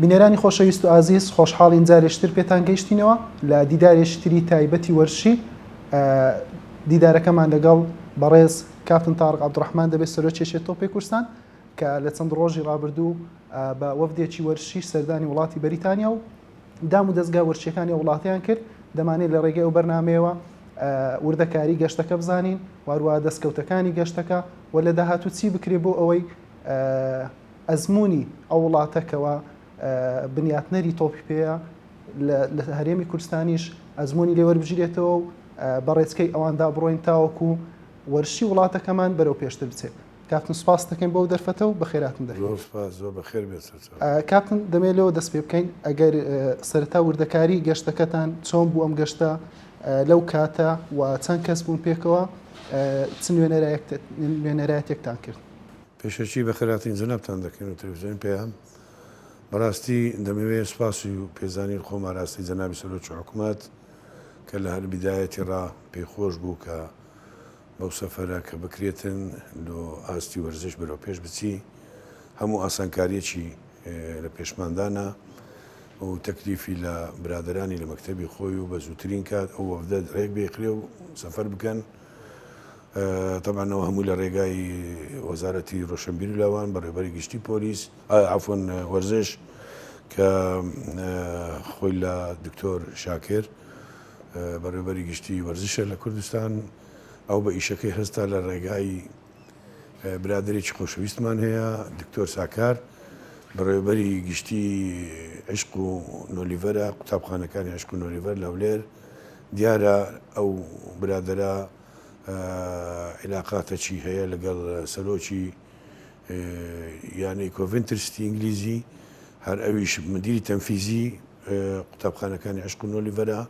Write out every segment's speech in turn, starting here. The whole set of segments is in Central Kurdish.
بینەرانی خۆشەویست و ئازیز خۆشحاڵین جارێکی تر پێتان گەیشتینەوە لە دیدارێکی تری تایبەتی وەرزشی دیدارەکەمان لەگەڵ بەڕێز کاپتن تارق عەبدوڕەحمان دەبێت سەرۆکی یەکێتی تۆپی کوردستان کە لە چەند ڕۆژی ڕابردوو بە وەفدێکی وەرزشی سەردانی وڵاتی بەریتانیا و دام و دەزگا وەرزشیەکانی ئەو وڵاتەیان کرد دەمانێت لە ڕێگەی ئەو بەرنامەیەوە وردەکاری گەشتەکە بزانین واروە دەستکەوتەکانی گەشتەکە و لە داهاتوو چی بکرێت بۆ ئەوەی ئەزموونی ئەو وڵاتە کەوا بنیاتنەری تۆپی پێیە لە هەرێمی کوردستانیش ئەزموونی لێ وەربگیرێتەوە و بە ڕێچکەی ئەواندا بڕۆین تاوەکو وەرزشی وڵاتەکەمان بەرەو پێشتر بچێت. کاپتن سوپاست دەکەین بۆ دەرفەتە و بەخێراتن دەکەین. زۆر سوپاس، زۆر بەخێر بێت سەرچاو. کاپتن دەمەوێت لەوە دەست پێ بکەین ئەگەر سەرەتا وردەکاری گەشتەکەتان چۆن بوو ئەم گەشتە لەو کاتە و چەند کەس بوون پێکەوە چ نوێنەرایەتێکتان کرد؟ پێشەکی بەخێرهاتنی جەنابتان دەکەین و تەلەفزیۆنی پەیام. بەڕاستی دەمەوێ سوپاس و پێزانین خۆم ئاراستەی جەنابی سەرۆکی حکومەت کە لە هەر بیدایەتی ڕا پێی خۆش بوو کە بەو سەفەرە کە بکرێتن لۆ ئاستی وەرزش بەرەو پێش بچی هەموو ئاسانکاریەکی لە پێشمان دانا و تەکلیفی لە برادەرانی لە مەکتەبی خۆی و بە زووترین کات ئەو وەفدە ڕێک بێخرێ و سەفەر بکەن. تەبعەن ئەوە هەمووی لە ڕێگای وەزارەتی ڕۆشنبیر و لاوان، بەڕێوەبەری گشتی پۆلیس، عەفوەن وەرزش کە خۆی لە دکتۆر شاکر بەڕێوەبەری گشتی وەرزشە لە کوردستان، ئەو بە ئیشەکەی هەستا لە ڕێگای برادەرێکی خۆشەویستمان هەیە دکتۆر ساکار بەڕێوەبەری گشتی عشق و نۆلیڤەرە قوتابخانەکانی عشق و نۆلیڤەر لە هەولێر دیارە ئەو برادەرە عیلاقاتەکی هەیە لەگەڵ سەرۆکی یانەی کۆڤنتر سیتی ئینگلیزی، هەر ئەویش مدیری تەنفیزی قوتابخانەکانی عشق و نۆلیڤەرە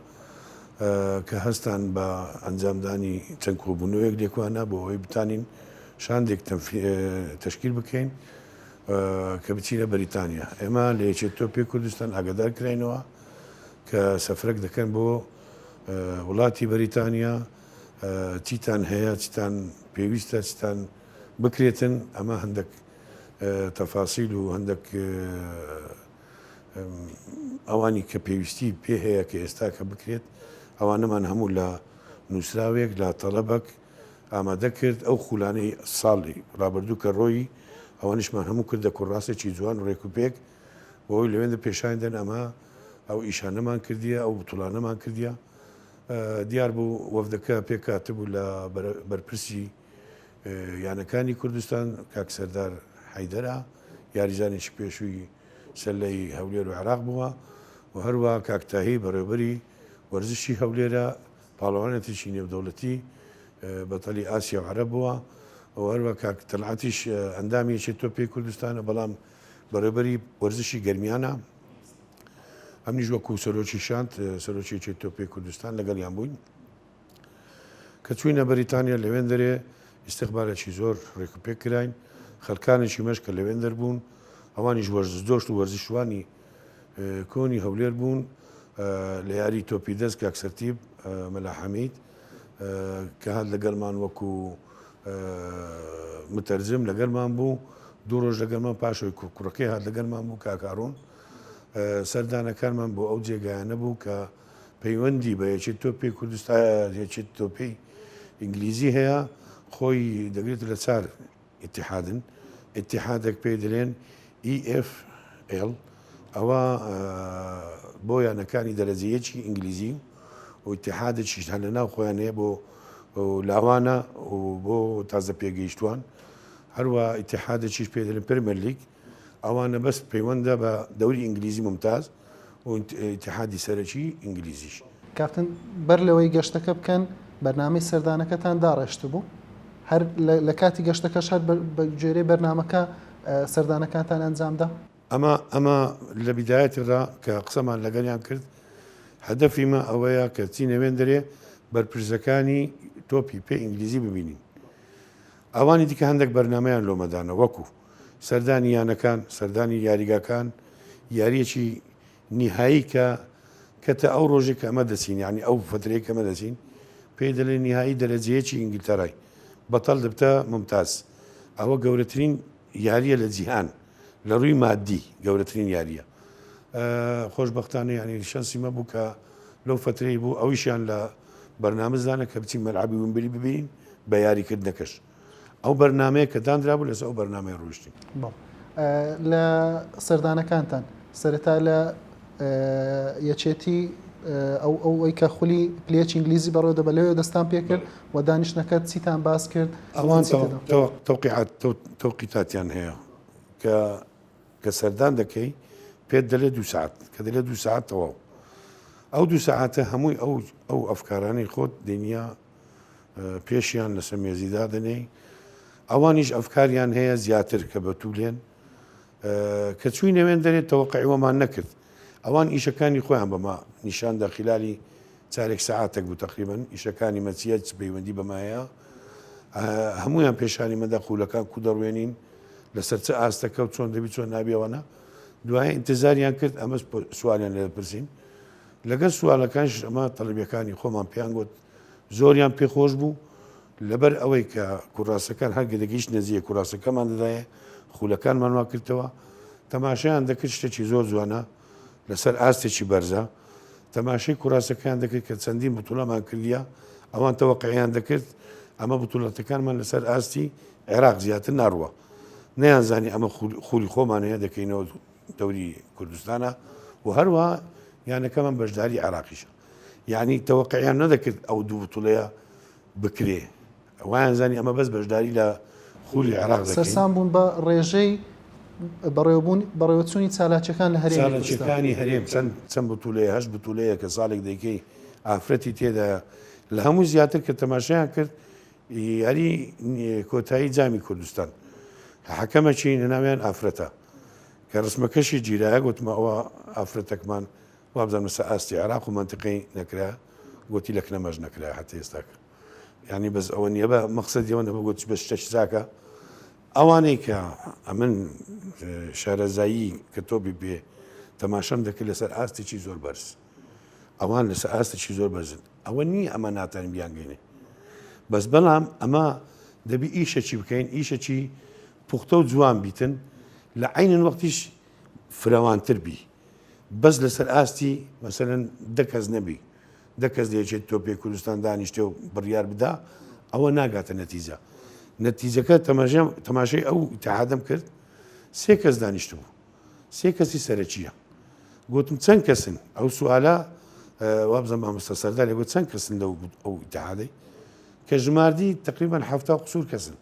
کە هەستان بە ئەنجامدانی چەند کۆبوونەوەیەک لێکوانە بۆ ئەوەی بتانین شاندێک تەشکیل بکەین کە بچینە بەریتانیا. ئێمە لە یەکێتی تۆپی کوردستان ئاگادار کراینەوە کە سەفرەک دەکەن بۆ وڵاتی بەریتانیا چیتان هەیە چیتان پێویستە چیتان بکرێتن ئەمە هەندێک تەفاسیل و هەندێک ئەوانی کە پێویستی پێ هەیە کە ئێستا کە بکرێت ئەوانەمان هەموو لە نووسراوێک لە تەڵەبەک ئامادە کرد ئەو خولانەی ساڵی ڕابردوو کە ڕۆیی ئەوانیشمان هەموو کردە کوڕاسێکی جوان و ڕێک و پێک بۆی لەوێندە پێشانی دەن ئەمە ئەو ئیشانەمان کردیە ئەو بتوڵانەمان کردیە دیار بوو وەفدەکە پێکهاتبوو لە بەرپرسی یانەکانی کوردستان کاک سەردار حەیدەرە یاریزانێکی پێشووی سەلەی هەولێر و عێراق بووە و هەروە کاک تاهیر بەڕێوبەری وەرزشی هەولێرە پاڵەوانێتێکی نێودەوڵەتی بەتەلی ئاسیا و عەرەب بووە و هەروە کاک تەلعەتیش ئەندامی یەکێتی تۆپی کوردستانە بەڵام بەڕێوبەری وەرزشی گەرمیانە ئەمنیش وەکو سەرۆکی شاند سەرۆکی یەکێتی تۆپی کوردستان لەگەڵیان بووین کە چوینە بەریتانیا لەوێن دەرێ ئیستیقبالێکی زۆر ڕێک و پێک کراین خەلکانێکی مەش کە لەوێن دەر بوون ئەوانیش وەرزش دۆشت و وەرزشوانی کۆنی هەولێر بوون لە یاری تۆپی دەست کاک سەرتیب مەلا حەمید کە هات لەگەڵمان وەکو متەرجم لەگەرمان بوو دوو ڕۆژ لەگەرمان پاشەوەی کوڕەکەی هات لەگەرمان بوو کاک هارون سەردانەکانمان بۆ ئەو جێگایانە بوو کە پەیوەندی بە یەکێتی تۆپی کوردستان یەکێتی تۆپی ئینگلیزی هەیە خۆی دەگرێت لە چار ئیتیحادن ئیتیحادێک پێی دەلێن EFL ئەوە بۆ یانەکانی دەرەجە یەکی ئینگلیزی و ئیتیحادێکیش هەر لە ناو خۆیان هەیە بۆ لاوانە و بۆ تازە پێگەیشتوان هەروە ئیتیحادێکیش پێ دەلێن پرمەر لیگ ئەوانە بەس پەیوەندە بە دەوری ئینگلیزی ممتاز و ئیتیحادی سەرەکی ئینگلیزیش. کاپتن بەر لەوەی گەشتەکە بکەن بەرنامەی سەردانەکەتان داڕێشتبوو؟ هەر لە کاتی گەشتەکەش هەر بە گوێرەی بەرنامەکە سەردانەکانتان ئەنجامدا؟ ئەمە ئەمە لە بیدایەتی ڕا کە قسەمان لەگەڵیان کرد هەدەفی مە ئەوەیە کە چینە وێندەرێ بەرپرسەکانی تۆپی پێ ئینگلیزی ببینین ئەوانی دیکە هەندێک بەرنامەیان لۆمەدانە وەکو سەردانی یانەکان سەردانی یاریگاکان یاریەکی نیهایی کە کەتە ئەو ڕۆژێک کە ئەمە دەچین یعنی ئەو فترەیە کە ئەمە دەچین پێی دەلێن نیهایی دەرەجەیەکی ئینگلتەرای بەتەڵ دەبتە ممتاز ئەوە گەورەترین یاریە لە جیهان لە ڕووی مادی گەورەترین یاریە. خۆشبەختانە یانی شەنسی مە بوو کە لەو فەترەی بوو ئەویشیان لە بەرنامەزدانە کە بچین مەلعەبی ویمبلی ببینین بە یاریکردنەکەش ئەو بەرنامەیە کە دانرابوو لەسەر ئەو بەرنامەیە ڕۆیشتین. بەڵێ لە سەردانەکانتان سەرەتا لە یەکێتی ئەو ئەوەی کە خولی پلەیەکی ئینگلیزی بەڕێوە دەبە لەوێ دەستان پێکرد و دانیشتنەکە چیتان باس کرد؟ ئەوان تەوقیعات تەوقیتاتیان هەیە کە کە سەردان دەکەی پێت دەلێ دوو سەعات کە دەلێ دوو سەعات تەواو ئەو دوو سەعاتە هەمووی ئەو ئەو ئەفکارانەی خۆت دنیا پێشیان لەسەر مێزی دادەنێی ئەوانیش ئەفکاریان هەیە زیاتر کە بە توولێن کە چووی نەوێن دەرێت تەوەقعیوەمان نەکرد ئەوان ئیشەکانی خۆیان بەما نیشاندا خلالی چارێک سەعاتێک بوو تقریبا ئیشەکانی مەچیە چ پەیوەندی بەمایە هەمویان پێشانی مەدا خولەکان کو دەڕوێنین لەسەر چ ئاستەکە و چۆن دەبی چۆن نابی ئەوانە دوای ئینتزاریان کرد ئەمە سوالیان لێ پرسین لەگەر سوالەکانش ئەمە تەلبیەکانی خۆمان پێیان گوت زۆریان پێخۆش بوو لەبەر ئەوەی کە کوراسەکان هەر گەدەگەیشت نەزیە کوراسەکەمان دەدایە خولەکانمان وا کردەوە تەماشایان دەکرد شتێکی زۆر جوانە لەسەر ئاستێکی بەرزە تەماشای کوراسەکەیان دەکرد کە چەندین بتوڵەمان کردیە ئەوان تەوەقعیان دەکرد ئەمە بتوڵەتەکانمان لەسەر ئاستی عێراق زیاتر ناڕوە نەیانزانی ئەمە خولی خۆمان هەیە دەکەینەوە دەوری کوردستانە و هەروە یانەکەمان بەشداری عێراقیشە یعنی تەوەقعیان نەدەکرد ئەو دوو بتوڵەیە بکرێ وایان زانی ئەمە بەس بەشداری لە خولی عێراق دەکەین. سەرسام بوون بە ڕێژەی بەڕێوەبوون بەڕێوەچوونی چالاکیەکان لە هەرێمی کوردستان. چالاکیەکانی هەرێم چەند چەند بتولەیە هەشت بتولەیە کە ساڵێک دەیکەی ئافرەتی تێدایە لە هەمووی زیاتر کە تەماشایان کرد یاری کۆتایی جامی کوردستان حەکەمەکی لەناویان ئافرەتە کە ڕسمەکەشی گیرایە گوتمە ئەوە ئافرەتەکمان وابزانم لەسەر ئاستی عێراق و مەنتیقەی نەکرا گوتی لە کنەمەش نەکرا هەتا ئێستاکە یانی بەس ئەوە نییە بە مەقسەدی ئەوە نەبوو گوت بە شتێکی چاکە ئەوانەی کە ئەمن شارەزایی کە تۆپی پێ تەماشەم دەکرد لەسەر ئاستێکی زۆر بەرز ئەوان لەسەر ئاستێکی زۆر بەرزن ئەوە نییە ئەمە ناتوانین بیانگەینێ بەس بەڵام ئەمە دەبی ئیشەکی بکەین ئیشەکی پوختە و جوان بیتن لە عینن وەختیش فرەوانتر بی بەس لەسەر ئاستی مەسەلەن دە کەس نەبی دە کەس لە یەکێتی تۆپی کوردستان دانیشتێ و بڕیار بدا ئەوە ناگاتە نەتیجە نەتیجەکە تەماشای ئەو ئیتحادەم کرد سێ کەس دانیشتبوو سێ کەسی سەرەکیە گوتم چەند کەسن ئەو سوالە وابزانم مامۆستا سەردار گوت چەند کەسن لەو ئەو ئیتحادەی کە ژماردی تقریبا 70 قسوور کەسن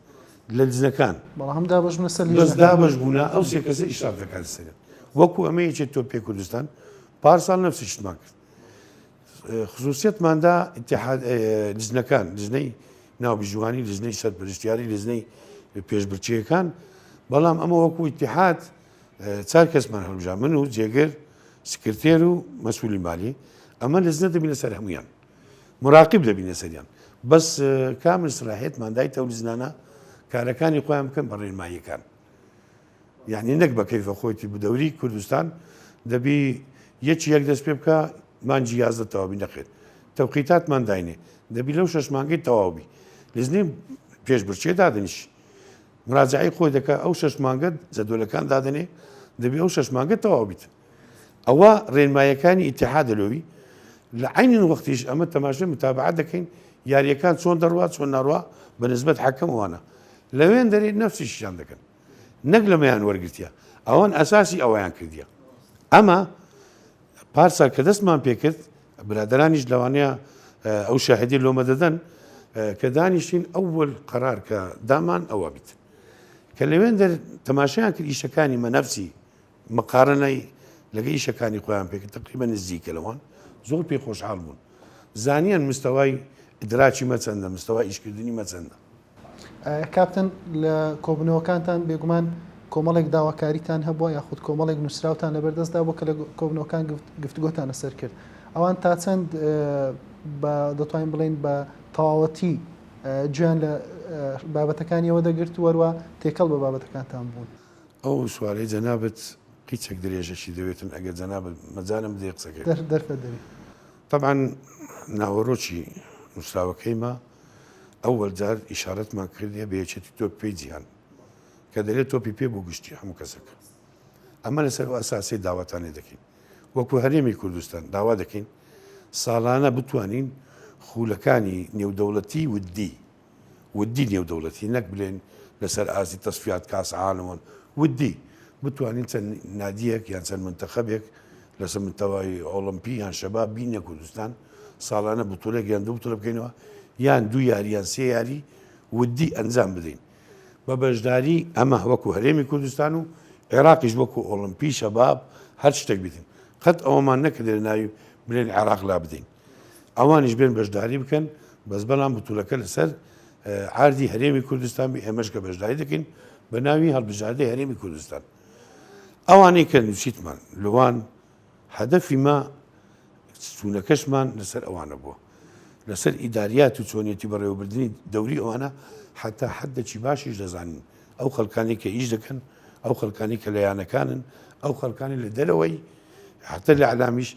لە لجنەکان بەڵام هەم دابەش بوونە سەر بەس لیژنەکان. دابەش بوونە ئەو سێ کەسە ئیشراف دەکات لەسەریان وەکو ئەمە یەکێتی تۆپی کوردستان پارساڵ نەفسی شتمان کرد خصوصیەتماندا اتحاد لجنەکان لجنەی ناوبژیوانی لجنەی سەرپەرشتیاری لجنەی پێشبرکێیەکان بەڵام ئەمە وەکو اتحاد چار کەسمان هەڵبژا من و جێگر سکرتێر و مەسوولی مالی ئەمە لجنە دەبینە سەر هەمویان مراقب دەبینە سەریان بەس کامل سلاحیەتمان دایتە ئەو لجنانە کارەکانی خۆیان بکەن بە ڕێنماییەکان یعنی نەک بە کەیفە خۆیتی بدەوری کوردستان دەبی یەکی یەک دەست پێ بکە مانجی 11 تەواوی نەخێت تەوقیتاتمان داینێ دەبی لەو شەش مانگەی تەواو بی لجنەی پێشبرکێ دادەنیش مراجعەی خۆی دەکا ئەو شەش مانگە جەدۆلەکان دادەنێ دەبی ئەو شەش مانگە تەواو بیت ئەوە ڕێنمایەکانی ئیتحادە لۆوی لە عینن وەختیش ئەمە تەماشای متابعە دەکەین یاریەکان چۆن دەڕوا چۆن ناڕوا بە نسبەت حەکەم وانە لەوێن دەرێ نەفسیشیان دەکەن نەک لەمەیان وەرگتیە ئەوان ئەساسی ئەویان کردیە ئەمە پارسا کە دەستمان پێکرد برادرانیش لەوانەیە ئەو شاهدی لۆمە دەدەن کە دانیشتین ئەول قەرار کە دامان ئەوە بیت کە لەوێن دەر تەماشیان کرد ئیشەکانی مەنەفسی مقارنەی لەگە ئیشەکانی خۆیان پێکرد تقریبا نزیکە لەوان زۆر پێی خۆشحاڵ بوون زانیان مستەوای ئیدراکی مە چەندە مستەوای ئیشکردنی مە چەندە. کاپتن لە کۆبوونەوەکانتان بێگومان کۆمەڵێک داواکاریتان هەبووە یاخود کۆمەڵێک نووسراوتان لەبەردەستدا بووە کە لە کۆبوونەوەکان گفتوگۆتان لەسەر کرد ئەوان تا چەند بە دەتوانین بڵێین بە تەواوەتی گوێیان لە بابەتەکانیەوە دەگرت وەروە تێکەڵ بە بابەتەکانتان بوون؟ ئەو سوالەی جەنابت قیچەک درێژەکی دەوێتن ئەگەر جەنابت مەجالم بدەی قسەکەی بکەم. دەرفەت دەبی. تەبعەن ناوەرۆکی نووسراوەکەی مە ئەوەل جار ئیشارەتمان کردیە بە یەکێتی تۆپی پێی جیهان کە دەلێ تۆپی پێ بۆ گشتی هەموو کەسەکە ئەمە لەسەر ئەو ئەساسەی داواتان لێ دەکەین. وەکو هەرێمی کوردستان داوا دەکەین ساڵانە بتوانین خولەکانی نێودەوڵەتی ودی ودی نێودەوڵەتی نەک بلێن لەسەر ئاستی تصفیات کاس عالم ودی بتوانین چەند نادیەک یان چەند منتەخەبێک لەسەر منتەوای ئۆڵمپی یان شەباب بینە کوردستان ساڵانە بتولێک یان دوو بتولە بکەینەوە یان دوو یاری یان سێ یاری ودی ئەنجام بدەین بە بەشداری ئەمە وەکو هەرێمی کوردستان و عێراقیش وەکو ئۆڵمپی شەباب هەر شتێک بیتن قەت ئەوەمان نەکردێ ناوی بلێن عێراق لا بدەین ئەوانیش بێن بەشداری بکەن بەس بەڵام بتولەکە لەسەر عاردی هەرێمی کوردستان بی ئێمەش کە بەشداری دەکەین بە ناوی هەڵبژاردەی هەرێمی کوردستان ئەوانەی کە نووسیتمان لوان هەدەفی مە چوونەکەشمان لەسەر ئەوانە بووە لەسەر ئیداریات و چۆنیەتی بەڕێوەبردنی دەوری ئەوانە حتا حدەکی باشیش دەزانین ئەو خەڵکانی کە ئیش دەکەن ئەو خەڵکانی کە لە یانەکانن ئەو خەڵکانی لە دەرەوەی حتا لە ئەلامیش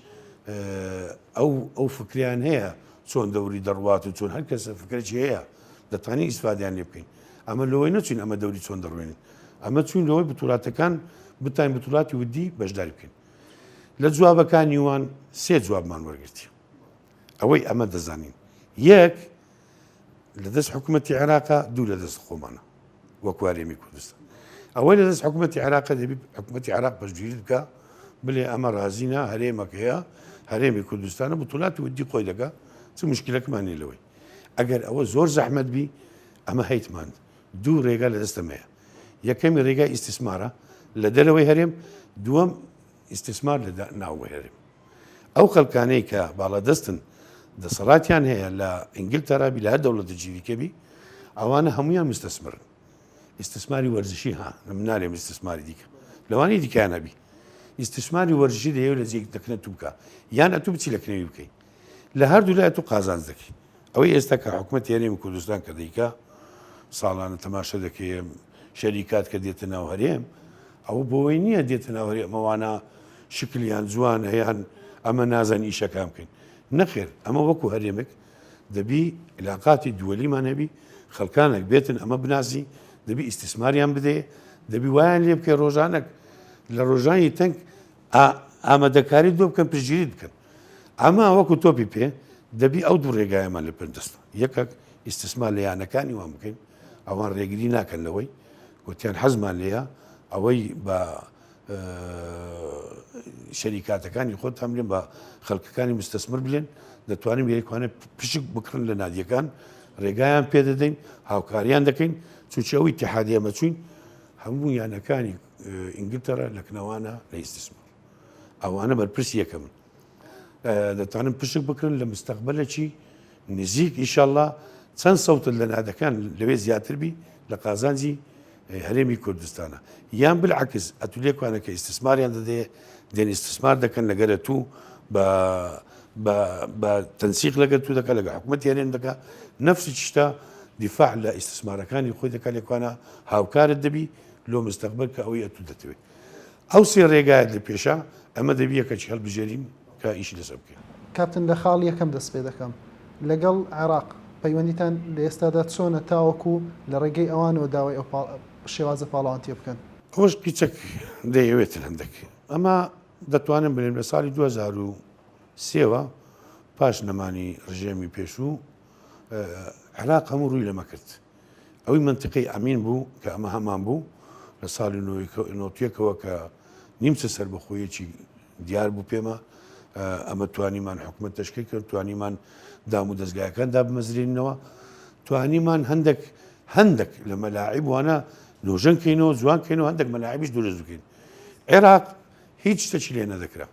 ئەو ئەو فکریان هەیە چۆن دەوری دەڕوات و چۆن هەر کەسە فکرێکی هەیە دەتوانین ئیسفادیان لێ بکەین ئەمە لەوەی نەچین ئەمە دەوری چۆن دەڕوێنین ئەمە چوین لەوەی بتولاتەکان بتاین بتولاتی ودی بەشداری بکەین لە جوابەکانی وان سێ جوابمان وەرگرتی ئەوەی ئەمە دەزانین یەک لە دەست حکوومەتتی عێراقا دوو لە دەست خۆمانە وەکو هەرێمی کوردستان ئەوەی لە دەست حکوومەتتی عێراقە دەبی حکوومەتتی عێراق پشتگیری بکە بلێ ئەمە رازینە هەرێمەکەیە هەرێمی کوردستانە بتولاتی ودی خۆی دەکا چ مشکلەکمان نیە لەوەی ئەگەر ئەوە زۆر زەحمەت بی ئەمە هەیتمان دوو ڕێگا لە دەستەمەیە یەکەمی ڕێگای ئیستیسمارە لە دەرەوەی هەرێم دووەم ئیستیسمار لە ناوەوەی هەرێم ئەو خەڵکانەی کە باڵادەستن دەسەڵاتیان هەیە لە ئینگلتەرا بی لە هەر دەوڵەتێکی دیکە بی ئەوانە هەمویان مستەسمرن ئیستیسماری وەرزشی ها من نالێم ئیستیسماری دیکە لەوانی دیکەیان هەبی ئیستیسماری وەرزشی دەیەوێت لە جێک دەکنە تو بکە یان ئەتوو بچی لە کنەوی بکەی لە هەردوو لای تو قازانج دەکەی ئەوەی ئێستا کە حکومەتی هەرێمی کوردستان کە دەیکا ساڵانە تەماشە دەکەی شەریکات کە دێتە ناو هەرێم ئەوە بۆی نییە دێتە ناو هەرێم ئەوانە شکلیان جوانە یان ئەمە نازان ئیشەکان بکەین نەخێر ئەمە وەکو هەرێمێک دەبی علاقاتی دووەلیمان هەبی خەڵکانێک بێتن ئەمە بناسی دەبی ئیستیسماریان بدێ دەبی وایان لێ بکەی ڕۆژانێک لە ڕۆژانی تەنگ ئامادەکاری دۆ بکەن پشتگیریت بکەن ئەمە وەکو تۆپی پێ دەبی ئەو دوو ڕێگایەمان لە پێش دەستە یەکەک ئیستیسمار لە یانەکانی وان بکەین ئەوان ڕێگری ناکەن لەوەی گوتیان حەزمان لێیە ئەوەی بە شەریکاتەکانی خۆتان بلێن بە خەڵکەکانی مستەسمر بلێن دەتوانین یەکوانە پشک بکڕن لە نادیەکان ڕێگایان پێدەدەین هاوکاریان دەکەین چونچە ئەوی اتحادیە مەچوین هەموو یانەکانی ئینگلتەرا لە کنەوانە لە ئیستیسمار ئەوانە بەرپرسی یەکەمن دەتوانن پشک بکرن لە مستەقبلێکی نزیک ئیشەڵا چەند سەوتت لە نادەکان لەوێ زیاتر بی لە قازانجی هەرێمی کوردستانە یان بالعکس ئەتو لێکوانە کە ئیستیسماریان دەدێ دێن ئیستیسمار دەکەن لەگەرە تو بە بە تەنسیق لەگەر تو دەکە لەگە حکوومەت هەرێم دەکە نفسی شتە دیفاع لە ئیستیسمارەکانی خۆی دەکە لێکوانە هاوکارت دەبی لۆ مستەقبل کە ئەوەی ئەتو دەتەوێت ئەو سێ ڕێگایەت لە پێشە، ئەمە دەبی یەکەکی هەڵبژێرین کە ئیشی لەسەر بکەین. کاپتن لە خاڵی یەکەم دەست پێ دەکەم لەگەڵ عێراق پەیوەندیتان لە ئێستادا چۆنە تاوەکو لە ڕێگەی ئەوانەوە داوای ئەو شێوازە پاڵەوانتیە بکەن؟ ئەوەش قیچەک دەیەوێتن هەندێک ئەمە دەتوانم بلێم لە ساڵی 2003 وە پاش نەمانی ڕژێمی پێشوو عێراق هەموو ڕووی لەمە کرد ئەوەی مەنتیقەی ئەمین بوو کە ئەمە هەمان بوو لە ساڵی نۆتیەکەوە کە نیمچە سەربەخۆیەکی دیار بوو پێمە ئەمە توانیمان حکومت تشکیل کرد توانیمان دام و دەستگایەکان دابمەزرێنەوە توانیمان هەندێک هەندێک لە مەلاعیب وانە نۆژەن کەینەوە جوان کەینەوە هەندێک مەلاعیبیش دروست بکەین عێراق هیچ شتێکی لێ نەدەکرا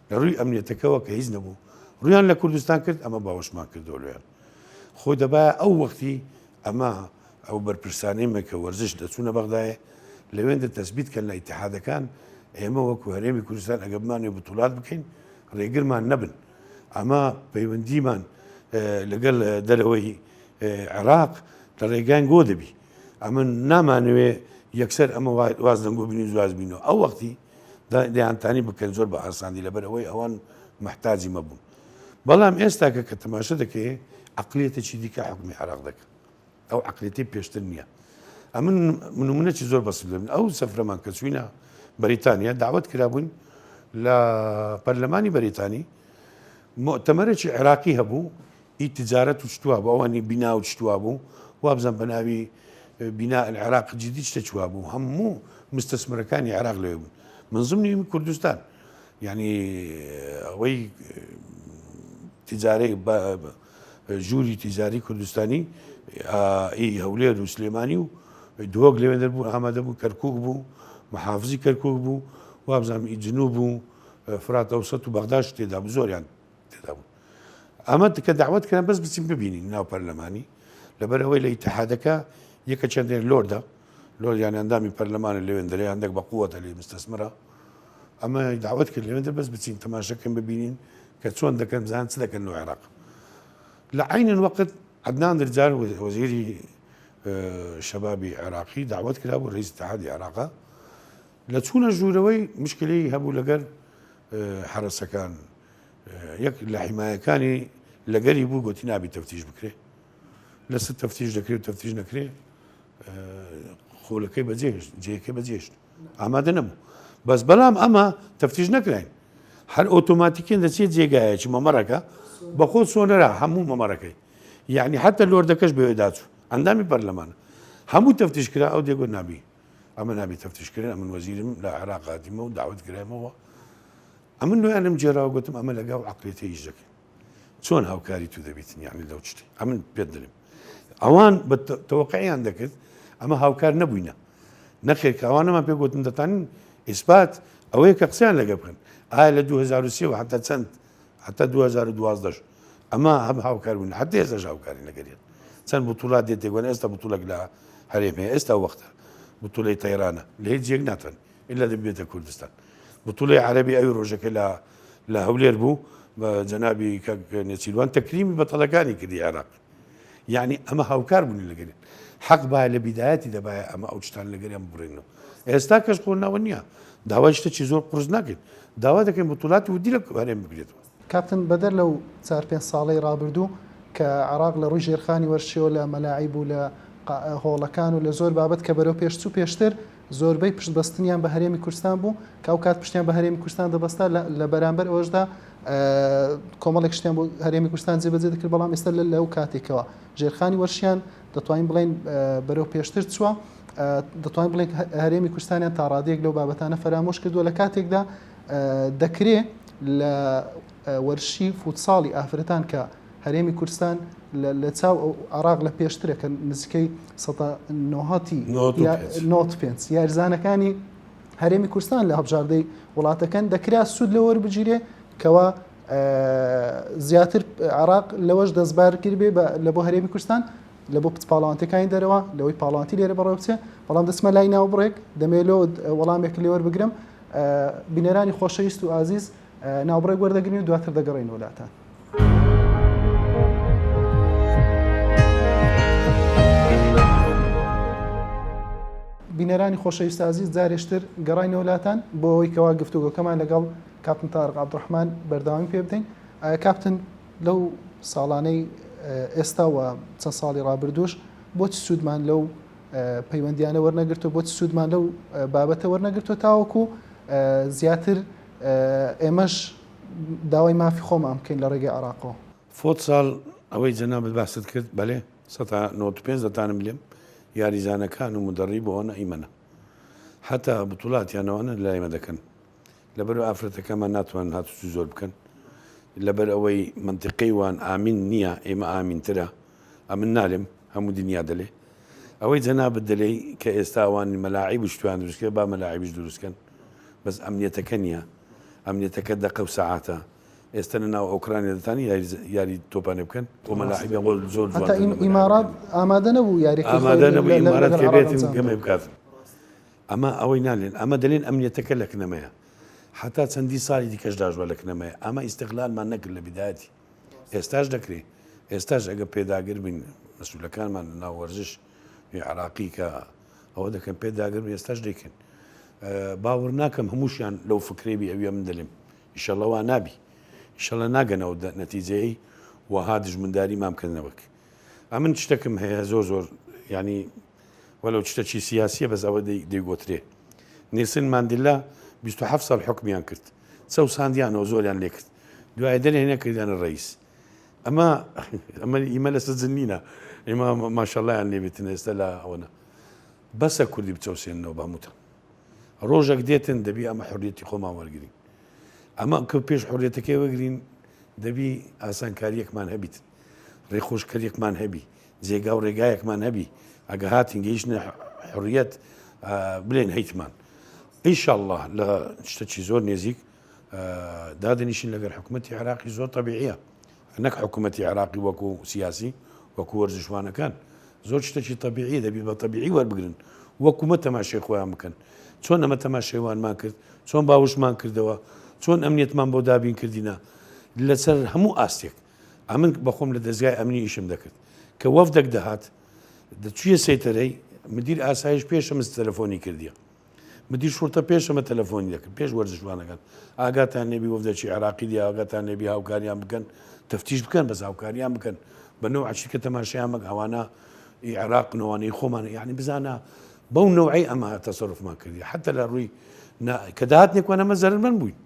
لە ڕووی ئەمنیەتەکەەوە کە هیچ نەبوو ڕویان لە کوردستان کرد ئەمە باوەشمان کردەوە لێیان خۆ دەبایە ئەو وەختی ئەمە ئەو بەرپرسانەی مە کە وەرزش دەچوونە بەغدایێ لەوێندە تەسبیت کەن لە ئیتیحادەکان ئێمە وەکو هەرێمی کوردستان ئەگە بمانەوێ بتوڵات بکەین ڕێگرمان نەبن ئەمە پەیوەندیمان لەگەڵ دەرەوەی عێراق لە ڕێگان گۆ دەبی ئەمە نامانەوێ یەکسەر ئەمە واز لەنگۆ بینی جواز بینەوە ئەو وەختی دەیانتانی بکەن زۆر بە ئاسانی لەبەر ئەوەی ئەوان محتاجی مەبوون بەڵام ئێستاکە کە تەماشە دەکەی عەقلیەتێکی دیکە حوکمی عێراق دەکا ئەو عەقلیەتی پێشتر نییە ئەمن نمونەی زۆر بەس لەمن ئەو سەفرەمان کە چوینە بەریتانیا داوت کرابووین. لە پەرلەمانی بەریتانی موئتەمەرێکی عێراقی هەبوو ئی تجارەت و شتوا بوو ئەوانی بینا و شتوا بوو وابزانم بە ناوی بیناء العراق جدی شتە چوا بوو هەموو مستەسمرەکانی عێراق لەوێ بوون من ضمنی کوردستان یعنی ئەوەی تجارەی ژووری تیجاری کوردستانی ئی هەولێر و سلێمانی و دهۆک لەوێندەر بوو ئامادە بوو کەرکک بوو محافزی کەرکک بوو وابزانم ئی جنوب بوو فرات ئەوسەت و بەغداش تێدا بوو زۆریان تێدا بوو ئەمە کە داوت کران بەس بچین ببینین ناو پەرلەمانی لەبەر ئەوەی لە ئیتحادەکە یەکە چەندێک لۆردە لۆریان ئەندامی پەرلەمانە لەوێن دەرێ هەندێک بە قووەتە لێ مستەسمرە ئەمە داوت کرد لەوێن دەر بەس بچین تەماشەکەن ببینین کە چۆن دەکەن بزان چ دەکەن لۆ عێراق لە عین الوقت عەدنان درجال وەزیری شەبابی عێراقی داوت کرابوو ڕئیس اتحادی عێراقە لە چوونە ژوورەوەی مشکلەی هەبوو لەگەر حەرەسەکان یەک لە حیمایەکانی لەگەری بوو گوتی نابی تەفتیش بکرێ لەسەر تەفتیش دەکرێت و تەفتیش نەکرێ خۆلەکەی بەجێهێشت جێیەکەی بەجێهێشت ئامادە نەبوو بەس بەڵام ئەمە تەفتیش نەکراین هەر ئۆتۆماتیکیان دەچێت جێگایەکی مەمەڕەکە بەخۆ سۆنەرا هەموو مەمەڕەکەی یعنی حتی لۆردەکەش بەوێ داچوو ئەندامی پەرلەمان هەموو تەفتیش کرا ئەو دێگۆ نابی ئەمە نابی تەفتیش کرێن ئەمن وەزیرم لە عێراق هاتیمە و داوت کرایمەوە ئەمن لۆیانم گێراوە گوتم ئەمە لەگەڵ عقلێتە ئیش دەکەین چۆن هاوکاری تو دەبیتن یعنی لەو شتێ ئەمن پێت دەلێم ئەوان بە تەوەقعیان دەکرد ئەمە هاوکار نەبووینە نەخێر کە ئەوانەمان پێ گوتن دەتانین ئیسپات ئەوەیە کە قسەیان لەگە بکەن ئایا لە 2023 و حتا چەند حتا 2012 ئەمە هەم هاوکار بوون حتا ئێستاش هاوکاری لەگەریان چەند بتوڵات دێت تێگوان ئێستا بتوڵێک لە هەرێم هەیە ئێستا وەختە بتوڵەی تەیرانە لە هیچ جێک ناتوانن ئیلا دەبێتە کوردستان بتوڵەی عەرەبی ئەوی ڕۆژەکە لە لە هەولێر بوو بە جەنابی کاک نێچیروان تەکریمی بەتەڵەکانی کردی عێراق یعنی ئەمە هاوکار بوون لەگەرێن حەق باە لە بیدایەتی دەبایە ئەمە ئەو شتان لەگەریان بڕێنەوە ئێستا کەش قۆناوە نییە داوای شتێکی زۆر قورس ناکەین داوا دەکەین بتوڵاتی ودی لە هەرێم بگرێتەوە. کاپتن بەدەر لەو چار پێنج ساڵەی ڕابردوو کە عێراق لە ڕووی ژێرخانی وەرزشیەوە لە مەلاعیب و لە هۆڵەکان و لە زۆر بابەت کە بەرەو پێش چوو پێشتر زۆربەی پشت بەستنیان بە هەرێمی کوردستان بوو کە ئەو کات پشتیان بە هەرێمی کوردستان دەبەستا لە بەرامبەر ئەوەشدا کۆمەڵێک شتیان بۆ هەرێمی کوردستان جێبەجێ دەکرد بەڵام ئێستا لە لەو کاتێکەوە ژێرخانی وەرشیان دەتوانین بڵێین بەرەو پێشتر چووە دەتوانین بڵێن هەرێمی کوردستانیان تا ڕادەیەک لەو بابەتانە فەرامۆش کردووە لە کاتێکدا دەکرێ لە وەرشی فوتساڵی ئافرەتان کە هەرێمی کوردستان لە چاو عراق لە پێشترە کە نزیکەی 95 یاریزانەکانی هەرێمی کوردستان لە هەڵبژاردەی وڵاتەکەن دەکرا سوود لە وەربگیرێ کەوا زیاتر عراق لەوەش دەستبار کردبێ لە بۆ هەرێمی کوردستان لە بۆ پاڵەوانتەکانی دەرەوە لەوەی پاڵەوانتی لێرە بەڕێوە بچێ بەڵام دەچمە لای ناوبڕێک دەمێ لۆ وەڵامێک لێ وەربگرم بینەرانی خۆشەویست و ئازیز ناوبڕێک وەردەگرین و دواتر دەگەڕێینەوە لاتان. بینەرانی خۆشەویست ئازیز جارێشتر گەڕاینەوە لاتان بۆ ئەوەی کەوا گفتوگۆکەمان لەگەڵ کاپتن تارق عەبدولڕەحمان بەردەوامی پێ بدەین کاپتن لەو ساڵانەی ئێستا و چەند ساڵی ڕابردووش بۆچ سوودمان لەو پەیوەندیانە وەرنەگرتو بۆچ سوودمان لەو بابەتە وەرنەگرتو تاوەکو زیاتر ئێمەش داوای مافی خۆمان بکەین لە ڕێگەی عێراقەوە. فۆتساڵ ئەوەی جەنابت باست کرد بەلێ سەتا 95 دەتانم لێم یاریزانەکان و مدەڕیب و ئەوانە ئیمەنە حەتا بتوڵاتیان ئەوانە لای ئێمە دەکەن لەبەرئەوە ئافرەتەکانمان ناتوانن هاتوچو زۆر بکەن لەبەر ئەوەی مەنتیقەی وان ئامین نییە ئێمە ئامینترە ئەمن نالێم هەموو دنیا دەلێ ئەوەی جەنابت دەلێی کە ئێستا ئەوان مەلاعیبش تویان دروست کرد با مەلاعیبش دروست کەن بەس ئەمنیەتەکە نییە ئەمنیەتەکە دەقە و سەعاتە ئێستا لە ناو ئۆکرانیا دەتانی یاری یاری تۆپانێ بکەن بۆ مەلاعیبیان بۆ زۆر حتا جوانتر لە ئیمارات مەلاعیبەکانی ئامادە نەبوو یاریەکەی خۆی ئامادە نەبوو لە ئیمارات لەگەڵ کە عێراق بێتن ئەنجام گەمەی بدات. بکات ئەمە ئەوەی نالێن ئەمە دەلێن ئەمنیەتەکە لە کنەمەیە حتا چەندی ساڵی دیکەش داژوە لە کنەمەیە ئەمە ئیستغلالمان نەکرد لە بیدایەتی ئێستاش دەکرێ ئێستاش ئەگە پێداگر بین مەسولەکانمان لە ناو وەرزش عراقی کە ئەوە دەکەن پێداگر بین ئێستاش دەیکەن باوەڕ ناکەم هەمووشیان لەو فکرەی بی ئەویە من دەلێم ئیشەڵە وا نابی ئیشەڵە ناگەنەوە نەتیجەی وەها دژمنداری مام کردنەوەک ئەمن شتەکم هەیە زۆر زۆر ینی وەلو شتەکی سیاسیە بەس ئەوە دەیگۆترێ نیلسن ماندیلا 27 ساڵ حکمیان کرد. چەوساندیانەوە زۆریان لێکرد دوای دەرێ نەکردیانە ڕئیس ئەمە ئەمە ئیمە لە سجن نینە ئێمە ماشەڵایان لێبێتن ئێستا لە ئەوەنە بەسە کوردی بچەوسێنەوە بە هەمووتان ڕۆژەک دێتن دەبی ئەمە حڕیەتی خۆمان وەرگین ئەمە کە پێش حڕیەتەکەی وەگرین دەبی ئاسانکاریەکمان هەبیت ڕێخۆشکەرێکمان هەبی جێگا و ڕێگایەکمان هەبی ئەگە هاتین گەیشتنە حڕیەت بلێن هەیتمان ئینشاءاللە لە شتەکی زۆر نێزیک دادەنیشین لەگەر حکوومەتی عێراقی زۆر تەبیعیە نەک حکوومەتی عێراقی وەکو سیاسی وەکو وەرزشوانەکان زۆر شتێکی تەبیعی دەبی بە تەبیعی وەربگرن وەکو مە تەماشای خۆیان بکەن چۆن ئەمە تەماشەیوانمان کرد چۆن باوشمان کردەوە چۆن ئەمنیەتمان بۆ دابین کردینە لەسەر هەموو ئاستێک ئەمن بەخۆم لە دەزگای ئەمنی ئیشم دەکرد کە وەفدەک دەهات دەچوویە سەیتەرەی مدیر ئاسایش پێشم تەلەفۆنی کردیە مدیر شورتە پێش ئەمە تەلەفۆنی دەکرد پێش وەرزشوانەکان ئاگاتان نەبی وەفدەکی عێراقی دی ئاگاتان نەبی هاوکاریان بکەن تەفتیش بکەن بەس هاوکاریان بکەن بە نەوعەکی کە تەماشایان مەک ئەوانە ئی عێراق نەوانەی خۆمان یعنی بزانە بەو نەوعی ئەمە تەسەرفمان کردی حتی لە ڕووی کە داهاتنێکوان ئەمە زەرمەند بووین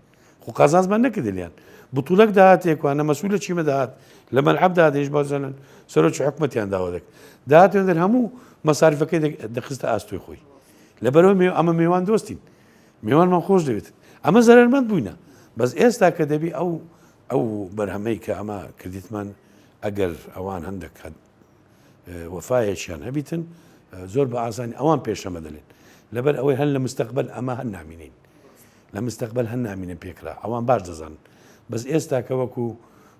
خۆ قازانجمان نەکردە لیان بتولەک داهاتێکوانە مەسولە چیمە داهات لە مەلعەب دادێش بازانن سەرۆکی حکومەتیان داوا دەکرد داهاتێن دەر هەموو مەساریفەکەی دەخستە ئاستۆی خۆی لەبەرەوە ئەمە میوان دۆستین میوانمان خۆش دەوێت ئەمە زەرەرمەند بووینە بەس ئێستا کە دەبی ئەو ئەو بەرهەمەی کە ئەمە کردیتمان ئەگەر ئەوان هەندێک وەفایەکیان هەبیتن زۆر بە ئاسانی ئەوان پێشەمە دەلێن لەبەر ئەوەی هەن لە مستەقبل ئەمە هەر نامینین لە مستەقبل هەر نامینن پێکرا ئەوان باش دەزانن بەس ئێستا کە وەکو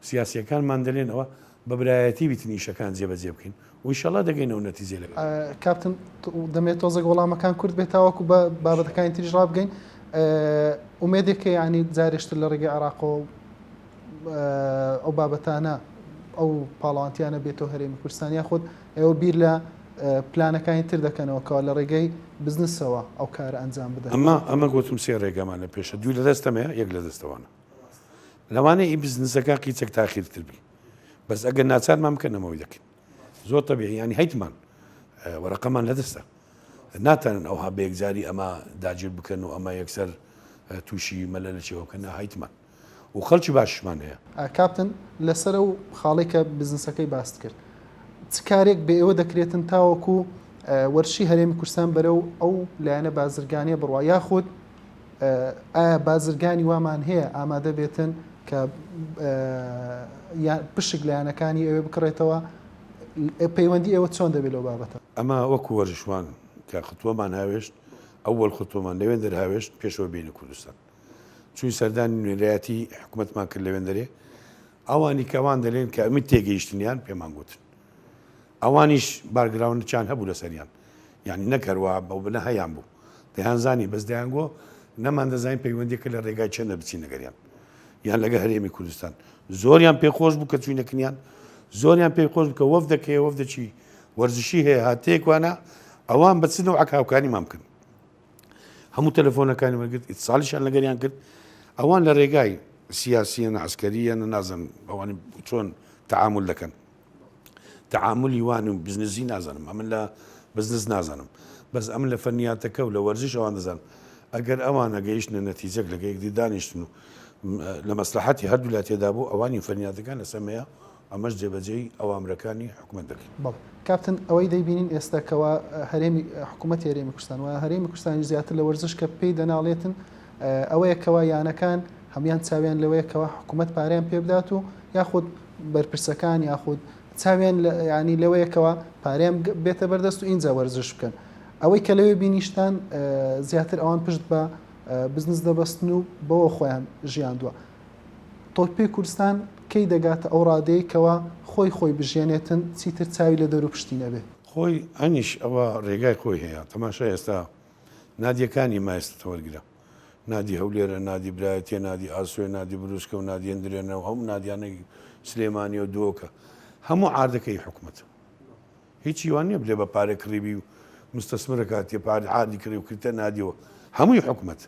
سیاسیەکانمان دەلێنەوە بە برایەتی بیتن ئیشەکان جێبەجێ بکەین و ئیشەڵا دەگەینەوە نەتیجەی لەگەڵ. کاپتن دەمێت تۆزێک وەڵامەکان کورت بێت تاوەکو بە بابەتەکانی تریش ڕابگەین ئومێدێکە یعنی جارێشتر لە ڕێگەی عێراقەوە ئەو بابەتانە ئەو پاڵەوانتیانە بێتەوە هەرێمی کوردستان یاخود ئێوە بیر لە پلانەکانی تر دەکەنەوە کەوا لە ڕێگەی بزنسەوە ئەو کارە ئەنجام بدەن؟ ئەمە ئەمە گوتم سێ ڕێگامان لە پێشە دووی لە دەستەمەیە یەک لە دەستەوانە لەوانەیە ئی بزنسەکە قیچێک تاخیرتر بی بەس ئەگەر ناچارمان بکەن ئەمەوەی دەکەین زۆر تەبیعی ینی هەیتمان وەرەقەمان لە دەستە ناتانن ئەوها بە یەکجاری ئەمە داگیر بکەن و ئەمە یەکسەر تووشی مەلە لە چێوە بکەن هەیتمان و خەڵکی باشیشمان هەیە. کاپتن لەسەر ئەو خاڵەی کە بزنسەکەی باست کرد چ کارێک بە ئێوە دەکرێتن تاوەکو وەرشی هەرێمی کوردستان بەرەو ئەو لایەنە بازرگانیە بڕوا یاخود ئایا بازرگانی وامان هەیە ئامادە بێتن کە پشک لایەنەکانی ئەوێ بکڕێتەوە پەیوەندی ئێوە چۆن دەبێت لەو بابەتە؟ ئەمە وەکو وەرزشوان کە ختوەمان هاوێشت ئەوەل ختوەمان لەوێن دەرهاوێشت پێشەوە بینە کوردستان چووین سەردانی نوێنەرایەتی حکومەتمان کرد لەوێندەرێ ئەوانی کە ئەوان دەلێن کە ئەمن تێگەیشتنیان پێمان گوتن ئەوانیش background چیان هەبوو لەسەریان یعنی نەک هەروە بەو بنە هەیان بوو دەیانزانی بەس دەیانگۆ نەمان دەزانین پەیوەندیەکە لە ڕێگای چەندە بچین لەگەریان یان لەگە هەرێمی کوردستان زۆریان پێخۆش بوو کە چوینەکنیان زۆریان پێ خۆش بکە وەفدەکەی وەفدەکی وەرزشی هەیە هاتەیەکوانە ئەوان بە چ نەوعەک هاوکاریمان بکەن هەموو تەلەفۆنەکانی وەرگرت ئیتساڵیشان لەگەریان کرد ئەوان لە ڕێگای سیاسیە عسکەریە نازم ئەوان چۆن تعامل دەکەن تعاملی وان و بزنزی نازانم ئەمن لە بزنس نازانم بەس ئەمن لە فەنیاتەکە و لە وەرزش ئەوان دەزانم ئەگەر ئەوانە گەیشتنە نەتیجەک لەگە یەکدی دانیشتن و لە مەسلحەتی هەردوو لا تێدا بوو ئەوانی فەنیاتەکان لەسەمەیە ئەمەش جێبەجێی ئەوامرەکانی حکومەت دەکەین. بەڵێ کاپتن ئەوەی دەیبینین ئێستا کەوا هەرێمی حکوومەتی هەرێمی کوردستان و هەرێمی کوردستانیش زیاتر لە وەرزش کە پێی دەناڵێتن ئەوەیە کەوا یانەکان هەموان چاویان لەوەیە کەوا حکوومەت پارەیان پێ بدات و یاخود بەرپرسەکان یاخود چاویان ینی لەوەیە کەوا پارەیان بێتە بەردەست و ئینجا وەرزش بکەن ئەوەی کە لەوێ بینیشتان زیاتر ئەوان پشت بە بزنس دەبەستن و بەوە خۆیان ژیاندووە تۆپی کوردستان کەی دەگاتە ئەو ڕادەیەی کەوا خۆی خۆی بژیەنێتن چیتر چاوی لە دەورو پشتی نەبێ؟ خۆی ئەنیش ئەوە ڕێگای خۆی هەیە تەماشای ئێستا نادیەکانی ما ئێستا وەرگرە نادی هەولێرە نادی برایەتیە نادی ئاسۆیە نادی بروسکە و نادی هندرێنە و هەموو نادیانەی سلێمانیە و دهۆکە هەموو عاردەکەی حکومەتە هیچی وان نیە بلێ بە پارە کڕیبی و مستەسمرەک هاتیە پارە عادی کڕی و کردتە نادیەوە هەمووی حکومەت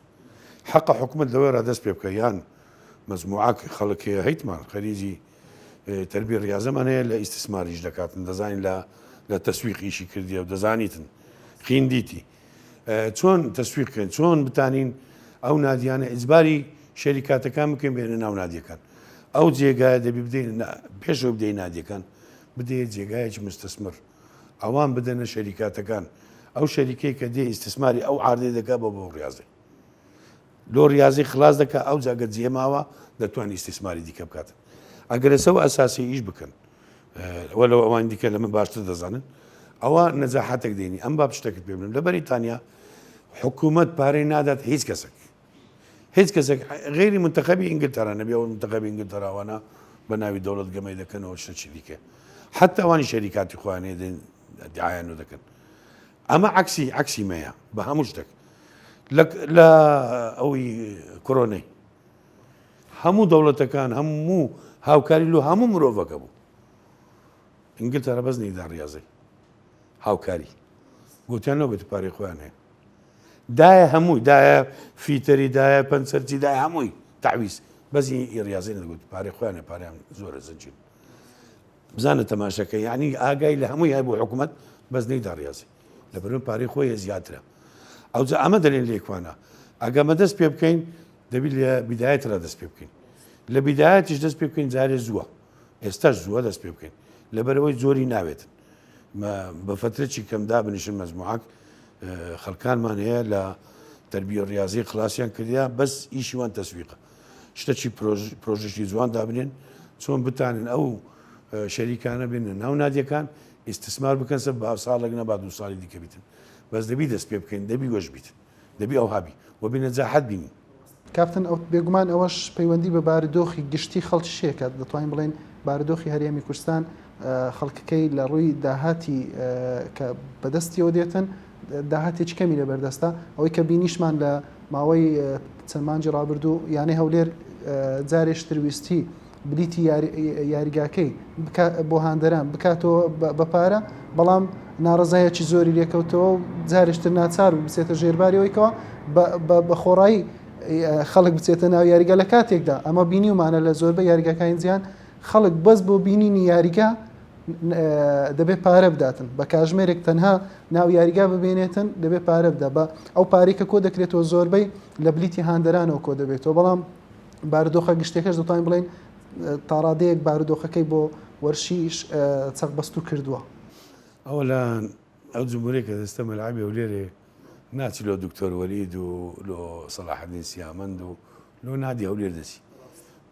حەقە حکومەت لەوەی ڕا دەست پێ بکە یان مەجموعەک خەڵک هەیە هەیتمان خەریجی تەربی ڕیازەمان هەیە لە ئیستیسماریش دەکاتن دەزانین لە لە تەسویق ئیشی کردیە و دەزانیتن خیندیتی چۆن تەسویق کەین چۆن بتانین ئەو نادیانە ئیجباری شەریکاتەکان بکەین بێنە ناو نادیەکان. ئەو جێگایە دەبی بدەین پێشەوە بدەین نادیەکان بدەیە جێگایەکی مستثمر. ئەوان بدەنە شەریکاتەکان. ئەو شەریکەی کە دێ ئیستثماری ئەو عاردەی دەکا بە بۆ ڕیاضی. لۆ ڕیاضی خلاص دەکا ئەو جاگە جێماوە دەتوان ئیستثماری دیکە بکات. ئەگەر لەسەر ئەساسی ئیش بکەن وەلەو ئەوان دیکە لە من باشتر دەزانن ئەوە نەجاحاتێک دێنی ئەم باب شتێکت پێ بڵێم لە بەریتانیا حکوومەت پارەی نادات هیچ کەسێک هیچ کەسێک غیری منتەخەبی ئینگلتەرا نەبی ئەو منتەخەبی ئینگلتەراوانە بە ناوی دەوڵەت گەمەی دەکەنەوە شتێکی دیکە حتی ئەوانی شەریکاتی خۆیان هەیە دێن دعایان و دەکەن ئەمە عکسی عکسی مەیە بە هەموو شتێک لە ئەوی کۆرۆنەی هەموو دەوڵەتەکان هەموو هاوکاری لۆ هەموو مرۆڤەکە بوو ئینگلتەرا بەس نەیدا ڕاضی هاوکاری گوتیان نەبێت پارەی خۆیان هەیە دایە هەمووی دایە فیتەری دایە پەنچەرچی دایە هەمووی تەعویز بەس ئی ڕاضی نەگوت پارەی خۆیان هەیە پارەیان زۆرە زنجیر بزانە تەماشەکە یعنی ئاگای لە هەمووی هەبوو حکوومەت بەس نەیدا ڕاضی لەبەرم پارەی خۆی زیاترە ئەوجا ئەمە دەلێن لێکوانە ئەگەمە دەست پێ بکەین دەبی لە بیدایەت را دەست پێ بکەین لە بیدایەتیش دەست پێ بکەین جارێ زووە ئێستاش زووە دەست پێ بکەین لەبەرەوەی زۆری ناوێتن بە فەترەکی کەم دابنیشن مەجموعەک خەڵکانمان هەیە لە تەربیە ڕاضی خلاصیان کردیا بەس ئیشی وان تەسویقە شتەکی پرۆژێکی جوان دابنێن چۆن بتانن ئەو شەریکانە بێنە ناو نادیەکان ئیستثمار بکەن سە با ساڵێک نەبا دو ساڵی دیکە بیتن بەس دەبی دەست پێ بکەین دەبی وەش بیتن دەبی ئەوها بی و بی نەجاحەت بینی. کاپتن ئەو بێگومان ئەوەش پەیوەندی بە بارودۆخی گشتی خەڵکیش هەیە کە دەتوانین بڵێین بارودۆخی هەرێمی کوردستان خەڵکەکەی لە ڕووی داهاتی کە بەدەستیەوە دێتن داهاتێکی کەمی لەبەردەستە ئەوەی کە بینیشمان لە ماوەی چەند مانگی ڕابردوو یانەی هەولێر جارێشتر ویستی بلیتی یاریگاکەی بۆ هاندەران بکاتەوە بە پارە، بەڵام ناڕەزایەکی زۆری لێکەوتەوە و جارێکتر ناچار بوو بچێتە ژێرباری ئەوەی بە خۆڕایی خەڵک بچێتە ناو یاریگا لە کاتێکدا ئەمە بینیومانە لە زۆربەی یاریگاکانی جیهان خەڵک بەس بۆ بینینی یاریگا دەبێت پارە بداتن بە کاژمێرێک تەنها ناو یاریگا ببینێتن دەبێت پارە بدە بە ئەو پارەی کە کۆ دەکرێتەوە زۆربەی لە بلیتی هاندەرانەوە کۆ دەبێتەوە بەڵام بارودۆخە گشتیەکەش دەتوانین بڵێین تاڕادەیەک بارودۆخەکەی بۆ وەرشیش چەقبەستوو کردووە. ئەوە لە ئەو جمهورەی کە دەستە مەلعەبی هەولێرێ ناچی لۆ دکتۆر وەلید و لۆ سەلاحەدین سیامەند و لۆ نادی هەولێر دەچی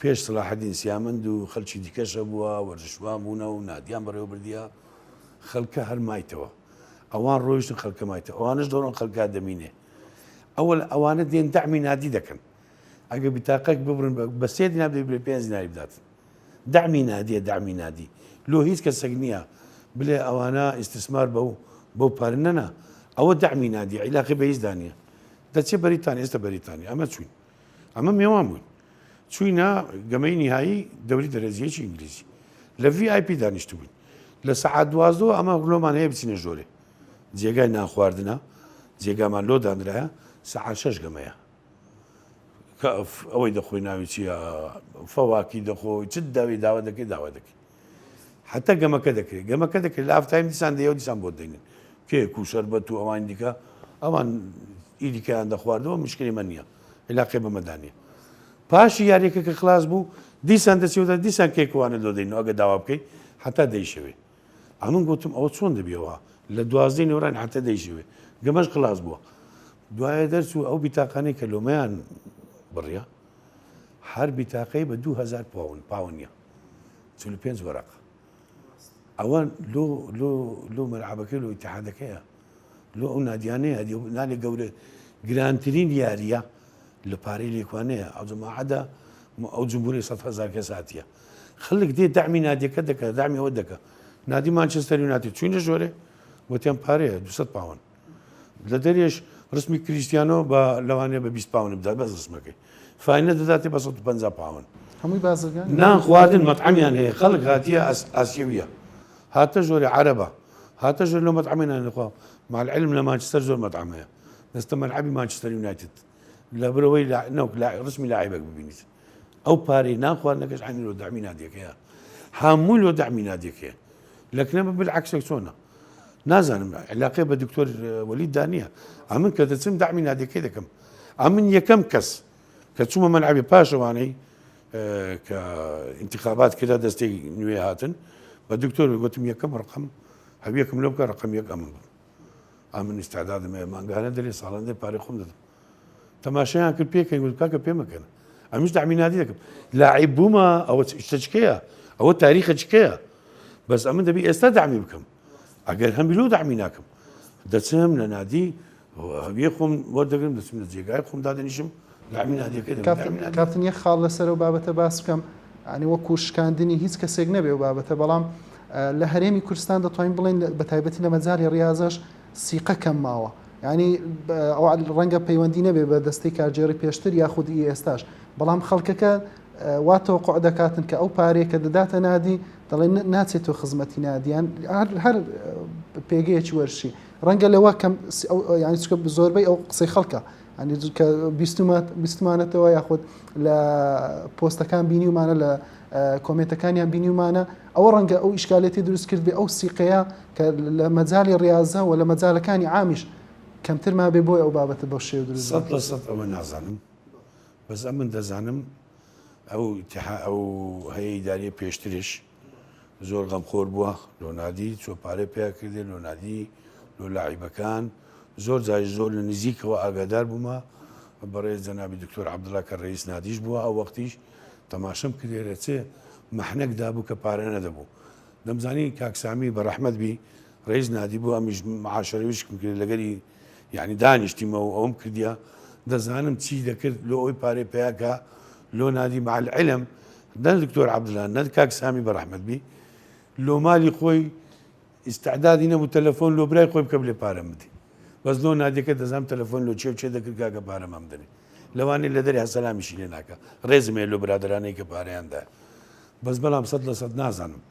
پێش سەلاحەدین سیامەند و خەلکی دیکەش هەبووە وەرزشوان بوونە و نادیان بەڕێوە بردیە خەلکە هەر مایتەوە ئەوان ڕۆیشتن خەلکە مایتەوە ئەوانش دەڕۆن خەلکا دەمینێ ئەوە ئەوانە دێن دەعمی نادی دەکەن ئەگەر بیتاقەک ببرن بە سێ دینار دەبێ بلێ پێنج دیناری بدات دەعمی نادیە دەعمی نادی لۆ هیچ کەسێک نییە بلێ ئەوانە ئیستیسمار بەو بەو پارە نەنا ئەوە دەعمی نادی عیلاقی بە هیچدا نییە دەچێ بەریتانیا ئێستا بەریتانیا ئەمە چوین ئەمە مێوان بووین چوینە گەمەی نیهایی دەوری دەرەجەیەکی ئینگلیزی لە VIP دانیشتبووین لە سەعات دوازدەوە ئەمە لۆمان هەیە بچینە ژۆرێ جێگای نان خواردنە جێگامان لۆ دانرایە سەعات شەش گەمەیە کە ئەوەی دەخۆی ناوی چییە فەواکی دەخۆی چ داوی داوا دەکەی داوا دەکەی حتا گەمەکە دەکرێت گەمەکە دەکرێت لە half time دیسان دەیەوە دیسان بۆ دەینن کێک و شەربەت و ئەوان دیکە ئەوان ئیدیکەیان دەخواردەوە مشکلی من نییە علاقەی بەمەدانە پاشی یاریەکە کە خلاص بوو دیسان دەچێتە دیسان کێکوانە لۆ دەین ئەگە داوا بکەیت حتا دەیشەوێ ئەمن گوتم ئەوە چۆن دەبیەوە لە دوازدەی نۆران حتا دەیشەوێ گەمەش خلاص بووە دوایە دەرچوو ئەو بیتاقانەی کە لۆمەیان بڕە هەر بیتاقەی بە 2000 پاون پاونیە 45 وەرەقە ئەوە لۆ لۆ لۆ مەلعبەکەی لۆ ئیتحادەکەیە لۆ ئەو نادیانەیە نالێ گەورە گرانترین یاریە لە پارەی لێکوانەیە ئەو جەماعەدا ئەو جمهوری 100 هزار کەس هاتیە خەڵک دێ دەعمی نادیەکە دەکە دەعمی ئەوە دەکە نادی مانچستەر یونایتد چوینە ژۆرێ وتیان پارەیە 200 پاوەن لە دەرێش ڕسمی کریستیانۆ بە لەوانەیە بە 20 پاون بدات بەس ڕسمەکەی فاینە دەداتێ بە 150 پاون هەمووی بازرگان نان خواردن مەطعەمیان هەیە خەڵک هاتیە ئاسیەویە هاتە ژۆرێ عەرەبە هاتە ژۆر لۆ مەطعەمی نان خوا مع العلم لە مانچستەر زۆر مەطعەم هەیە دەستە مەلعەبی مانچستەر یونایتد لە برەوەی نەوک ڕسمی لاعیبێک ببینیت ئەو پارەی نان خواردنەکەش عەینی لۆ دەعمی نادیەکەیە هەمووی لۆ دەعمی نادیەکەیە لەکنە بە بالعکسێک چۆنە نازانم علاقەی بە دکتۆر وەلید دا نییە ئەمن کە دەچم دەعمی نادیەکەی دەکەم ئەمن یەکەم کەس. کە چوومە مەلعەبی پاش ئەوانەی کە ئینتخابات کرا دەستەی نوێ هاتن بە دکتۆر گوتم یەکەم ڕقم هەویەکم لۆ بکە ڕقم یەک ئەمن بوو ئەمن ئیستعدادم هەیە مانگانە دەرێ ساڵان دێ پارەی خۆم دەدەم تەماشایان کرد پێکەین وت کاکە پێ مەکەن ئەمیش دەعمی نادی دەکەم لاعیب بوومە ئەوە شتە چکەیە ئەوە تاریخە چکەیە بەس ئەمن دەبی ئێستا دەعمی بکەم ئەگەر هەمی لۆ دەعمی ناکەم دەچم لە نادی هەویە خۆم وەردەگرم دەچم لە جێگای خۆم دادەنیشم دەعمی نادیەکە دەکەم. کاپتن کاپتن یەک خاڵ لەسەر ئەو بابەتە باس بکەم یانی وەکو شکاندنی هیچ کەسێک نەبێ ئەو بابەتە بەڵام لە هەرێمی کوردستان دەتوانین بڵێین بە تایبەتی لە مەجالی ڕیازەش سیقە کەم ماوە یانی ئەو ڕەنگە پەیوەندی نەبێ بە دەستەی کارگێڕی پێشتر یاخود ئی ئێستاش بەڵام خەڵکەکە وا تەوقع دەکاتن کە ئەو پارەیە کە دەداتە نادی دەڵێن ناچێتەوە خزمەتی نادیان هەر پێگەیەکی وەرشی ڕەنگە لەوە کەم یانی چکە زۆربەی ئەو قسەی خەڵکە ینی کە بیستمانەتەوە یاخود لە پۆستەکان بینیومانە لە کۆمێنتەکانیان بینیومانە ئەوە ڕەنگە ئەو ئیشکالێتی دروست کرد بێ ئەو سیقەیە کە لە مەجالی ڕاضە و لە مەجالەکانی عامیش کەمتر مابێ بۆی ئەو بابەتە بەو شێوە دروست 100% ئەوە نازانم بەس ئەمن دەزانم ئەو ئەو هەیە ئیداریە پێشترش زۆر غەمخۆر بووە لۆ نادی چۆ پارەی پیا کردێ لۆ نادی لۆ لاعیبەکان زۆر جاریش زۆر لە نزیکەوە ئاگادار بوومە بەڕێز جەنابی دکتۆر عەبدوڵا کە ڕئیس نادیش بووە ئەو وەختیش تەماشەم کردێ لە چ مەحنەک دابوو کە پارە نەدەبوو دەمزانی کاک سامی بە ڕەحمەت بی ڕئیس نادی بوو ئەمیش معاشەرەویشکم کرد لەگەری یعنی دانیشتیمە و ئەوم کردیە دەزانم چی دەکرد لۆ ئەوی پارەی پیاکە لۆ نادی مع العلم نە دکتۆر عەبدوڵا نە کاک سامی بەڕەحمەت بی لۆ مالی خۆی ئیستعدادی نەبوو تەلەفۆن لۆ برای خۆی بکە بلێ پارەم بدێ بەس لۆ نادیەکە دەزانم تەلەفۆن لۆ چێ و چێ دەکرد کاکە پارەمان بدەنێ لەوانەیە لە دەرێ سەلامیشی لێ ناکا ڕێزم هەیە لۆ برادەرانەی کە پارەیان دایە بەس بەڵام 100% نازانم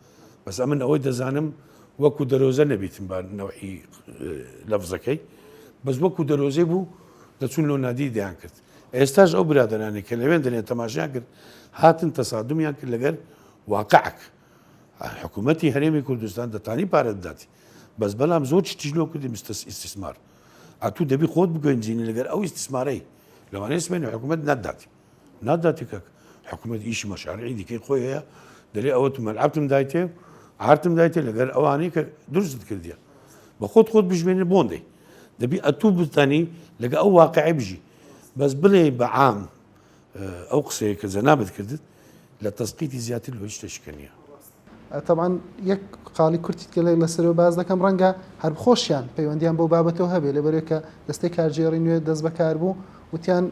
بەس ئەمن ئەوەی دەزانم وەکو دەرۆزە نەبیتم بە نەوعی لەفزەکەی بەس وەکو دەرۆزەی بوو دەچوون لۆ نادی دەیان کرد ئێستاش ئەو برادەرانەی کە لەوێن دەرێن تەماشایان کرد هاتن تەسادومیان کرد لەگەر واقعک حکوومەتی هەرێمی کوردستان دەتانی پارە بداتی بەس بەڵام زۆر شتیش لۆ کردی مستەس ئیستیسمار ئەتوو دەبی خۆت بگەنجینی لەگەر ئەو ئیستیسمارەی لەوانەیە سمێنی حکوومەت نەداتی ناداتی کاک حکوومەت ئیشی مەشارعی دیکەی خۆی هەیە دەلێ ئەوە تو مەلعەبتم دایتێ عارتم دایتێ لەگەر ئەوانەی کە دروستت کردیە بە خۆت خۆت بژمێنێ بۆندەی دەبی ئەتوو بتانی لەگە ئەو واقعی بژی بەس بڵێ بە عام ئەو قسەیە کە جەنابت کردت لە تەسقیتی زیاتر لە هیچ شتێکە نییە. تەبعەن یەک خاڵی کورتی تکە لەسەرەوە باس دەکەم ڕەنگە هەر خۆشیان پەیوەندیان بەو بابەتەوە هەبێ لەبەرەوەی کە دەستەی کارگێڕی نوێ دەست بەکار بوو وتیان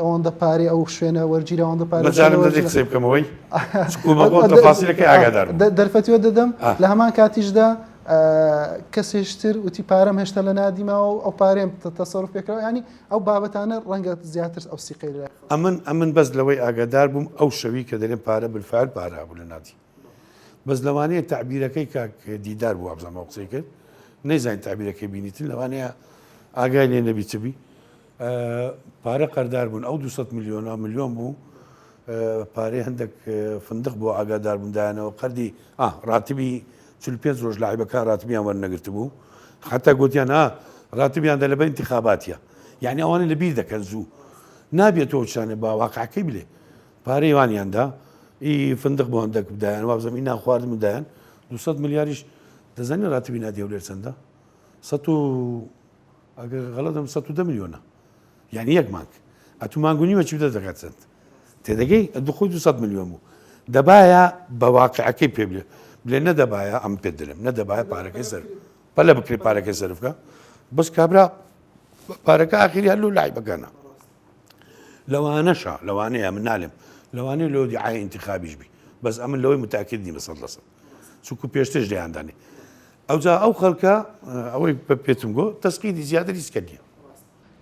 ئەوەندە پارەی ئەو شوێنە وەرگیرا ئەوەندە پارە مەجالم دەدەی قسەی بکەمەوەی چکو بە خۆم تەفاسیلەکەی ئاگادار بووم. دەرفەتی وە دەدەم لە هەمان کاتیشدا کەسێشتر وتی پارەم هێشتا لە نادی ماوە و ئەو پارەیەم تەسەروف پێکراوە یانی ئەو بابەتانە ڕەنگە زیاتر ئەو سیقەی لە ئەمن ئەمن بەس لەوەی ئاگادار بووم ئەو شەوی کە دەلێن پارە بالفعل پارە هەبوو لە نادی بەس لەوانەیە تەعبیرەکەی کاک دیدار بوو وابزانم ئەو قسەی کرد نەیزانین تەعبیرەکەی بینیتن لەوانەیە ئاگای لێ نەبی چ بی پارە قەردار بوون ئەو 200 میلیۆنە میلیۆن بوو پارەی هەندێک فندق بۆ ئاگادار بوون دایانەوە قەردی ئا ڕاتبی 45 ڕۆژ لاعیبەکان ڕاتبیان وەرنەگرتبوو حتا گوتیان ها ڕاتبیان دە لەبەر انتخاباتیە یعنی ئەوانە لەبیر دەکەن زوو نابێت تۆ چانێ با واقعەکەی بلێ پارەی وانیان دا ئی فندق بۆ هەندەک دایان وابزانم ئی نان خواردن دایان 200 ملیاریش دەزانی ڕاتبی نادی هەولێر چەندە سەد و ئەگەر غەڵەتم 110 ملیۆنە یعنی یەک مانگ ئەتوو مانگ و نیوە چی بدە دەکات چەند تێدەگەی ئەدو خۆی 200 ملیۆن بوو دەبایە بە واقعەکەی پێ بلێ بلێ نەدەبایە ئەم پێ دەلێم نەدەبایە پارەکەی سەر پەلە بکرێ پارەکەی سەرف بکە بەس کابرا پارەکە ئاخری هەر لۆ لایبەکانە لەوانەشە لەوانەیە من نالێم لەوانەیە لۆ دیعای ئینتخابیش بی بەس ئەمن لەوەی متاکد نیم 100% چونکو پێشترش دەیاندانێ ئەوجا ئەو خەڵکە ئەوەی پێتم گۆ تەسقیدی زیاتر هیچ کە نییە.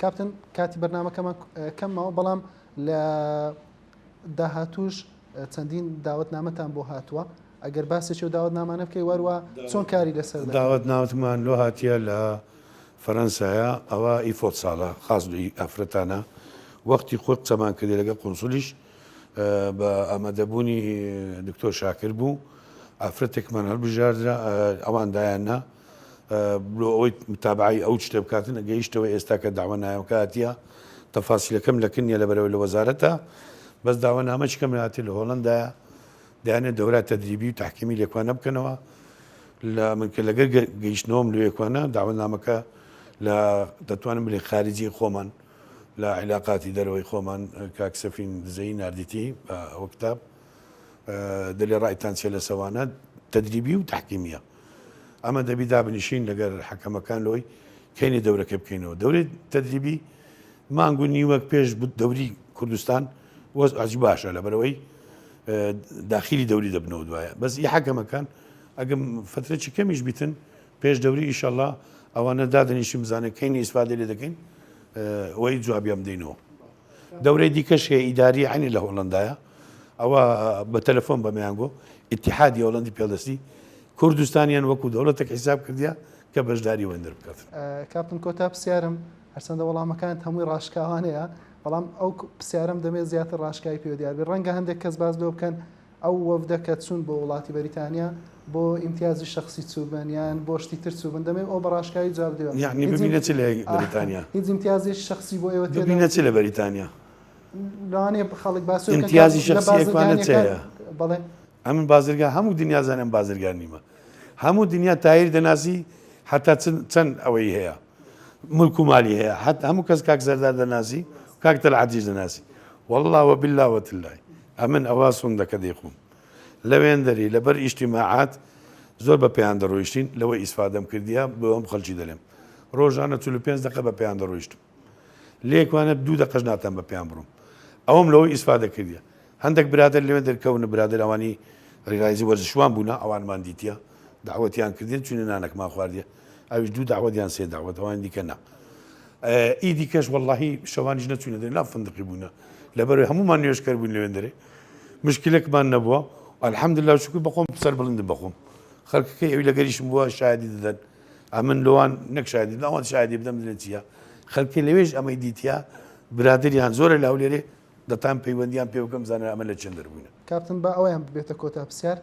کاپتن کاتی بەرنامەکەمان کەم ماوە بەڵام لە داهاتووش چەندین داوەتنامەتان بۆ هاتووە ئەگەر باسێکی ئەو داوەتنامانە بکەی وەروە چۆن کاری لەسەر دەکەن؟ داوەتنامەتمان لۆ هاتیە لە فەرەنسایە ئەوە ئی فۆتساڵە خاس لۆ ئی ئافرەتانە وەختی خۆی قسەمان کردی لەگەڵ قونسولیش بە ئامادەبوونی دکتۆر شاکر بوو ئافرەتێکمان هەڵبژاردرا ئەوان دایان نا لۆ ئەوەی متابعی ئەو شتە بکاتن گەیشتەوە ئێستا کە داوە نایەکاتیە. تەفاسیلەکەم لەکن نیە لەبەرئەوەی لە وەزارەتە بەس داوا نامەکی کەم هاتێ لە هۆڵەندایە دەیانێت دەورا تەدریبی و تەحکیمی لێکوانە بکەنەوە لە من کە لەگەر گەیشتنەوەم لێکوانە داوە نامەکە لە دەتوانم بلێ خارجی خۆمان لە عیلاقاتی دەرەوەی خۆمان کاک سەفین دزەیی ناردیتی ئەوە کتاب دەلێ ڕایتان چیە لە سەوانە تەدریبی و تەحکیمیە ئەمە دەبی دابنیشین لەگەر حەکەمەکان لۆی کەینی دەورەکە بکەینەوە دەورەی تەدریبی مانگ و نیوەک پێش دەوری کوردستان وەز ئەجی باشە لەبەرەوەی داخلی دەوری دەبنەوە دوایە بەس ئی حەکەمەکان ئەگەم فترەی کەمیش بیتن پێش دەوری ئیشەڵا ئەوانە دادەنیشین بزانێت کەینی ئیسفادە لێ دەکەین وەی جوابیان بدەینەوە دەورەی دیکەش هەیە ئیداری عەینی لە هۆڵەندایە ئەوە بە تەلەفۆن بەمیان گۆ ئیتیحادی هۆڵەندی پێڵدەستی کوردستانیان وەکو دەوڵەتێک حیساب کردیە کە بەشداری وەندر بکات. کاپتن کۆتا پرسیارم هەرچەندە وەڵامەکانت هەمووی ڕاشکاوانەیە بەڵام ئەو پرسیارەم دەمێت زیاتر ڕاشکاوی پێوە دیار بێت ڕەنگە هەندێک کەس باس لەوە بکەن ئەو وەفدە کە چوون بۆ وڵاتی بەریتانیا بۆ ئیمتیازی شەخسی چووبن یان بۆ شتی تر چووبن دەمەوێت ئەوە بە ڕاشکاوی جواب بدەیەوە. یەعنی ببینە چ لە بەریتانیا؟ هیچ ئیمتیازێکی شەخسی بۆ ئێوە تێدا ببینە چ لە بەریتانیا؟ لەوانەیە خەڵک باسی بکەن کە ئیمتیازی لە شەخسی ئێکوانە بازرگانیەکان چەیە؟ بەڵێ. ئەمن بازرگان هەموو دنیا زانێ ئەم بازرگان نیمە هەموو دنیا تایر دەناسی حتا چەند ئەوەی هەیە ملک و مالی هەیە حت هەموو کەس کاک زەردار دەناسی کاک تەلعەتیش دەناسی والله وبالله وتالله ئەمن ئەوە سوندەکە دەیخۆم لەوێندەری لەبەر ئیجتیماعات زۆر بە پێیان دەڕۆیشتین لەوە ئیسفادەم کردیە بۆ خەڵکی دەلێم ڕۆژانە 45 دقە بە پێیان دەڕۆیشتم لێکوانە دوو دەقەش ناتان بە پێیان بڕۆم ئەوەم لەوەی ئیسفادە کردیە هەندێک برادەر لەوێ دەرکەون برادەر ئەوانی ڕیرایزی وەرزشوان بوونە ئەوانمان دیتیە داوەتیان کردین چونە نانەکمان خواردیە ئەویش دوو داوەت یان سێ داوەت ئەوان دیکە نا ئی دیکەش وەڵاهی شەوانیش نەچوینە دەرێ لا فندقی بوونە لەبەرەوەی هەموومان نوێژکەر بووین لەوێن دەرێ مشکلێکمان نەبووە الحمدلله شکر بەخۆم سەر بڵندم بەخۆم خەڵکەکەی ئەوی لەگەریشم بووە شایدی دەدەن ئەمن لەوان نەک شایدی بدەم ئەوان شایدی بدەم دەلێن چییە خەڵکی لەوێش ئەمەی دیتە برادریان زۆرە لە هەولێرێ دەتان پەیوەندیان پێ بکەم زانە ئەمە لە چێن دەربووینە. کاپتن با ئەوەیان ببێتە کۆتا پرسیار،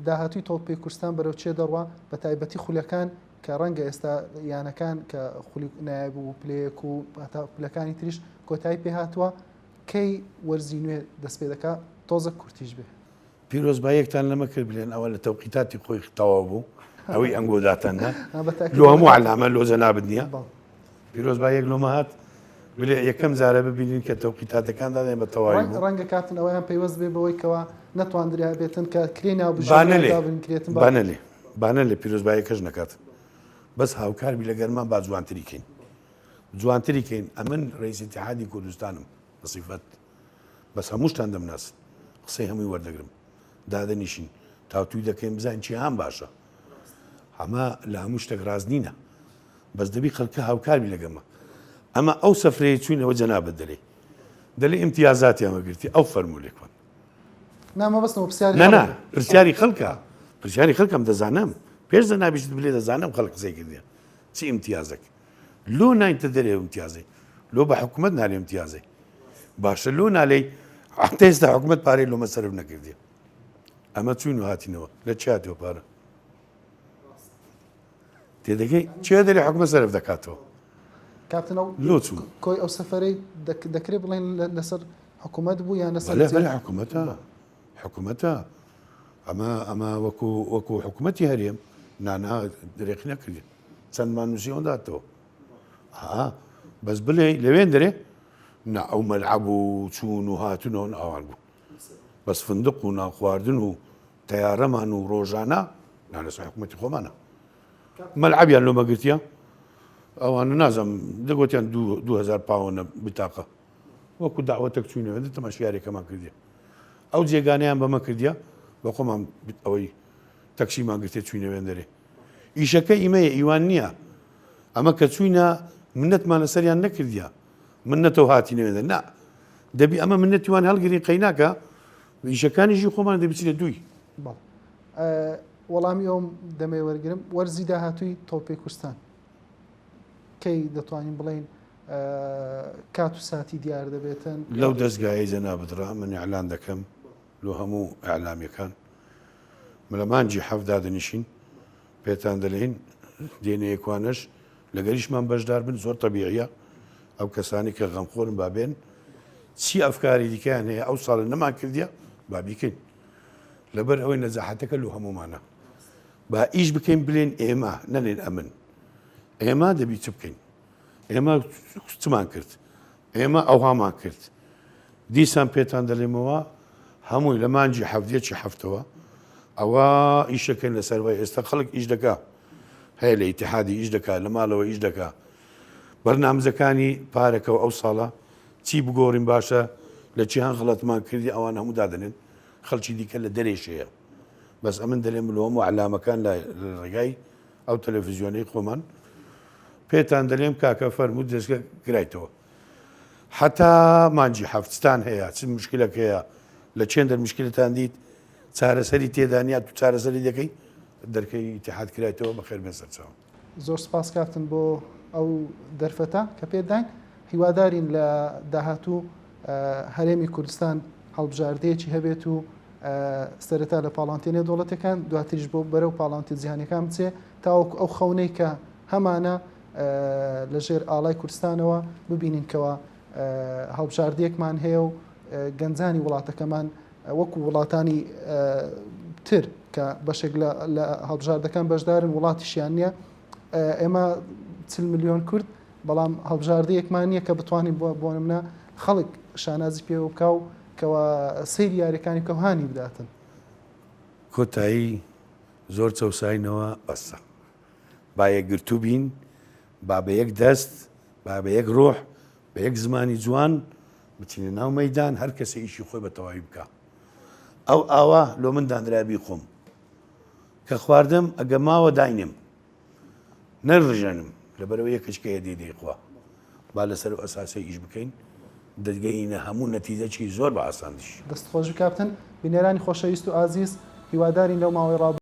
داهاتووی تۆپی کوردستان بەرەو چێ دەڕوا بە تایبەتی خولەکان کە ڕەنگە ئێستا یانەکان کە خولی نایاب و پلەیەک و هەتا پلەکانی تریش کۆتایی پێ هاتووە کەی وەرزی نوێ دەست پێ دەکا تۆزەک کورتیش بێ. پیرۆزباییەکتان لەمە کرد بلێن ئەوە لە تەوقیتاتی خۆی تەواو بوو ئەوەی ئەنگۆ داتان نا لۆ هەموو عەلامە لۆ جەنابت نییە پیرۆزباییەک لۆمە هات بلێ یەکەم جارە ببینین کە تەوقیتاتەکان دادێن بە تەواوی بوو. ڕەنگە کاتن ئەوەیان پەیوەست بێ بەوەی کەوا نەتواندرا بێتن کە کرێی ناوبژیوان با نەلێ دابینکرێتن با نەلێ با نەلێ پیرۆزباییەکەش نەکات بەس هاوکار بی لەگەرمان با جوانتری کەین جوانتری کەین ئەمن رئیس اتحادی کوردستانم بە سیفەت بەس هەمووشتان دەمناسن قسەی هەمووی وەردەگرم دادەنیشین تاوتوی دەکەین بزانین چیان باشە ئەمە لە هەموو شتێک ڕاز نینە بەس دەبی خەڵکە هاوکاربی لەگەمە ئەمە ئەو سەفرەیە چوینەوە جەنابت دەلێ دەلێ ئیمتیازاتیان وەگرتی ئەو فەرموو لێکوان نا مەبەستمەوە پرسیاری نا نا پرسیاری خەڵکە پرسیاری خەڵکم دەزانم پێش جەنابیشت بلێ دەزانم خەڵک قسەی کردیە چی ئیمتیازێک لۆ ناینتە دەرێ ئیمتیازێ لۆ بە حکوومەت نالێ ئیمتیازێ باشە لۆ نالێی حتا ئێستا حکوومەت پارەی لۆمە سەرف نەکردیە ئەمە چوین و هاتینەوە لە چاتەوە پارە تێدەگەی چێ دەرێ حکومە سەرف دەکاتەوە کاپتن ئەو لۆ چوو کۆی ئەو سەفەرەی دەکرێت بڵێن لەسەر حکوومەت بوو یان لەسەر حکوومەتە حکوومەتە ئەمە ئەمە وەکو وەکو حکوومەتی هەرێم نانا درێخ نەکردێت چەندمان نووسی ئەوەنداتەوە بەس بلێ لەوێن دەرێ نا ئەو مەلعب و چوون و هاتنەوە ئەوان بوو بەس فندق و نان خواردن و تەیارەمان و ڕۆژانە نا لەسەر حکوومەتی خۆمانە مەلعەبیان لۆمە گرتیە ئەوانە نازم دەگوتیان 2000 پاوەنە بتاقە وەکو داوەتێک چوینەوە تەماشیارێکەمان کردیە ئەو جێگانیان بەمە کردیە بە خۆمان ئەوەی تەکسیمان گرتێ چوینەوێن دەرێ ئیشەکە ئیمەیە ئیوان نییە ئەمە کە چوینە منەتمان لەسەریان نەکردیە منەتەوە هاتینەوێ نا دەبی ئەمە منەتی وان هەڵگرین قەیناکە ئیشەکانیشی خۆمان دەبی بچینە دووی. بەڵێ وەڵامی ئەوم دەمەوێ وەرگرم وەرزی داهاتووی تۆپی کوردستان کەی دەتوانین بڵێین کات و ساتی دیار دەبێتن؟ لەو دەزگایەی جەنابت ڕا من ئیعلان دەکەم لۆ هەموو ئیعلامیەکان لە مانگی حەفت دادەنیشین پێتان دەلێین دێنە یەکوانەش لەگەریشمان بەشدار بن زۆر تەبیعیە. ئەو کەسانی کە غەمخۆرن با بێن چی ئەفکاری دیکەیان هەیە ئەو ساڵە نەمان کردیە با بیکەین لەبەر ئەوەی نەجاحەتەکە لۆ هەموومانە با ئیش بکەین بلێن ئێمە نەلێن ئەمن ئێمە دەبی چ بکەین ئێمە چمان کرد ئێمە ئەوهامان کرد دیسان پێتان دەلێمەوە هەمووی لە مانگی حەفت یەکی حەفتەوە ئەوە ئیشەکەن لەسەر وای ئێستا خەڵک ئیش دەکا هەیە لە ئیتحادی ئیش دەکا لە ماڵەوە ئیش دەکا بەرنامجەکانی پارەکەەوە ئەو ساڵە چی بگۆڕین باشە لە چیان غڵەتمان کردی ئەوان هەموو دادەنێن خەڵکی دیکە لە دەرێش هەیە بەس ئەمن دەلێم لۆم و علامەکان لە ڕێگای ئەو تەلەفزیۆنەی خۆمان پێتان دەلێم کاکە فەرموو دەستگە کرایتەوە حەتا مانگی حەفتتان هەیە چ مشکلەک هەیە لە چێندەر مشکلتان دیت چارەسەری تێدا نیە تو چارەسەری دەکەی دەرکەی ئیتحاد کرایتەوە بەخێر بێن سەرچاوم. زۆر سپاس کاپتن بۆ ئەو دەرفەتە کە پێت داین هیوادارین لە داهاتوو هەرێمی کوردستان هەڵبژاردەیەکی هەبێت و سەرەتا لە پاڵانتێ نێودەوڵەتەکان دواتریش بۆ بەرەو پاڵانتێ جیهانیەکان بچێ تاوەکو ئەو خەونەی کە هەمانە لە ژێر ئاڵای کوردستانەوە ببینین کەوا هەڵبژاردەیەکمان هەیە و گەنجانی وڵاتەکەمان وەکو وڵاتانی تر کە بەشێک لە هەڵبژاردەکان بەشدارن وڵاتیشیان نییە ئێمە چل ملیۆن کورد بەڵام هەڵبژاردەیەکمان نییە کە بتوانین بۆ منە خەڵک شانازی پێوە بکە و کەوا سەیری یاریەکانی بکە و هانی بداتن. کۆتایی زۆر چەوساینەوە بەسە. با یەکگرتوو بین، با بە یەک دەست، با بە یەک ڕۆح، بە یەک زمانی جوان بچینە ناو مەیدان، هەر کەسێ ئیشی خۆی بە تەواوی بکا. ئەو ئاوە لۆ من دانرا بیخۆم. کە خواردم ئەگە ماوە داینێم. نەرژێنم لەبەرئەوەی یەک کچکە هەیە دێ دەیخوا. با لەسەر ئەو ئەساسەی ئیش بکەین دەگەینە هەموو نەتیجەکی زۆر بە ئاسانیش. دەست خۆش کاپتن. بینەرانی خۆشەویست و ئازیز هیوادارین لەو ماوەی ڕابردوو.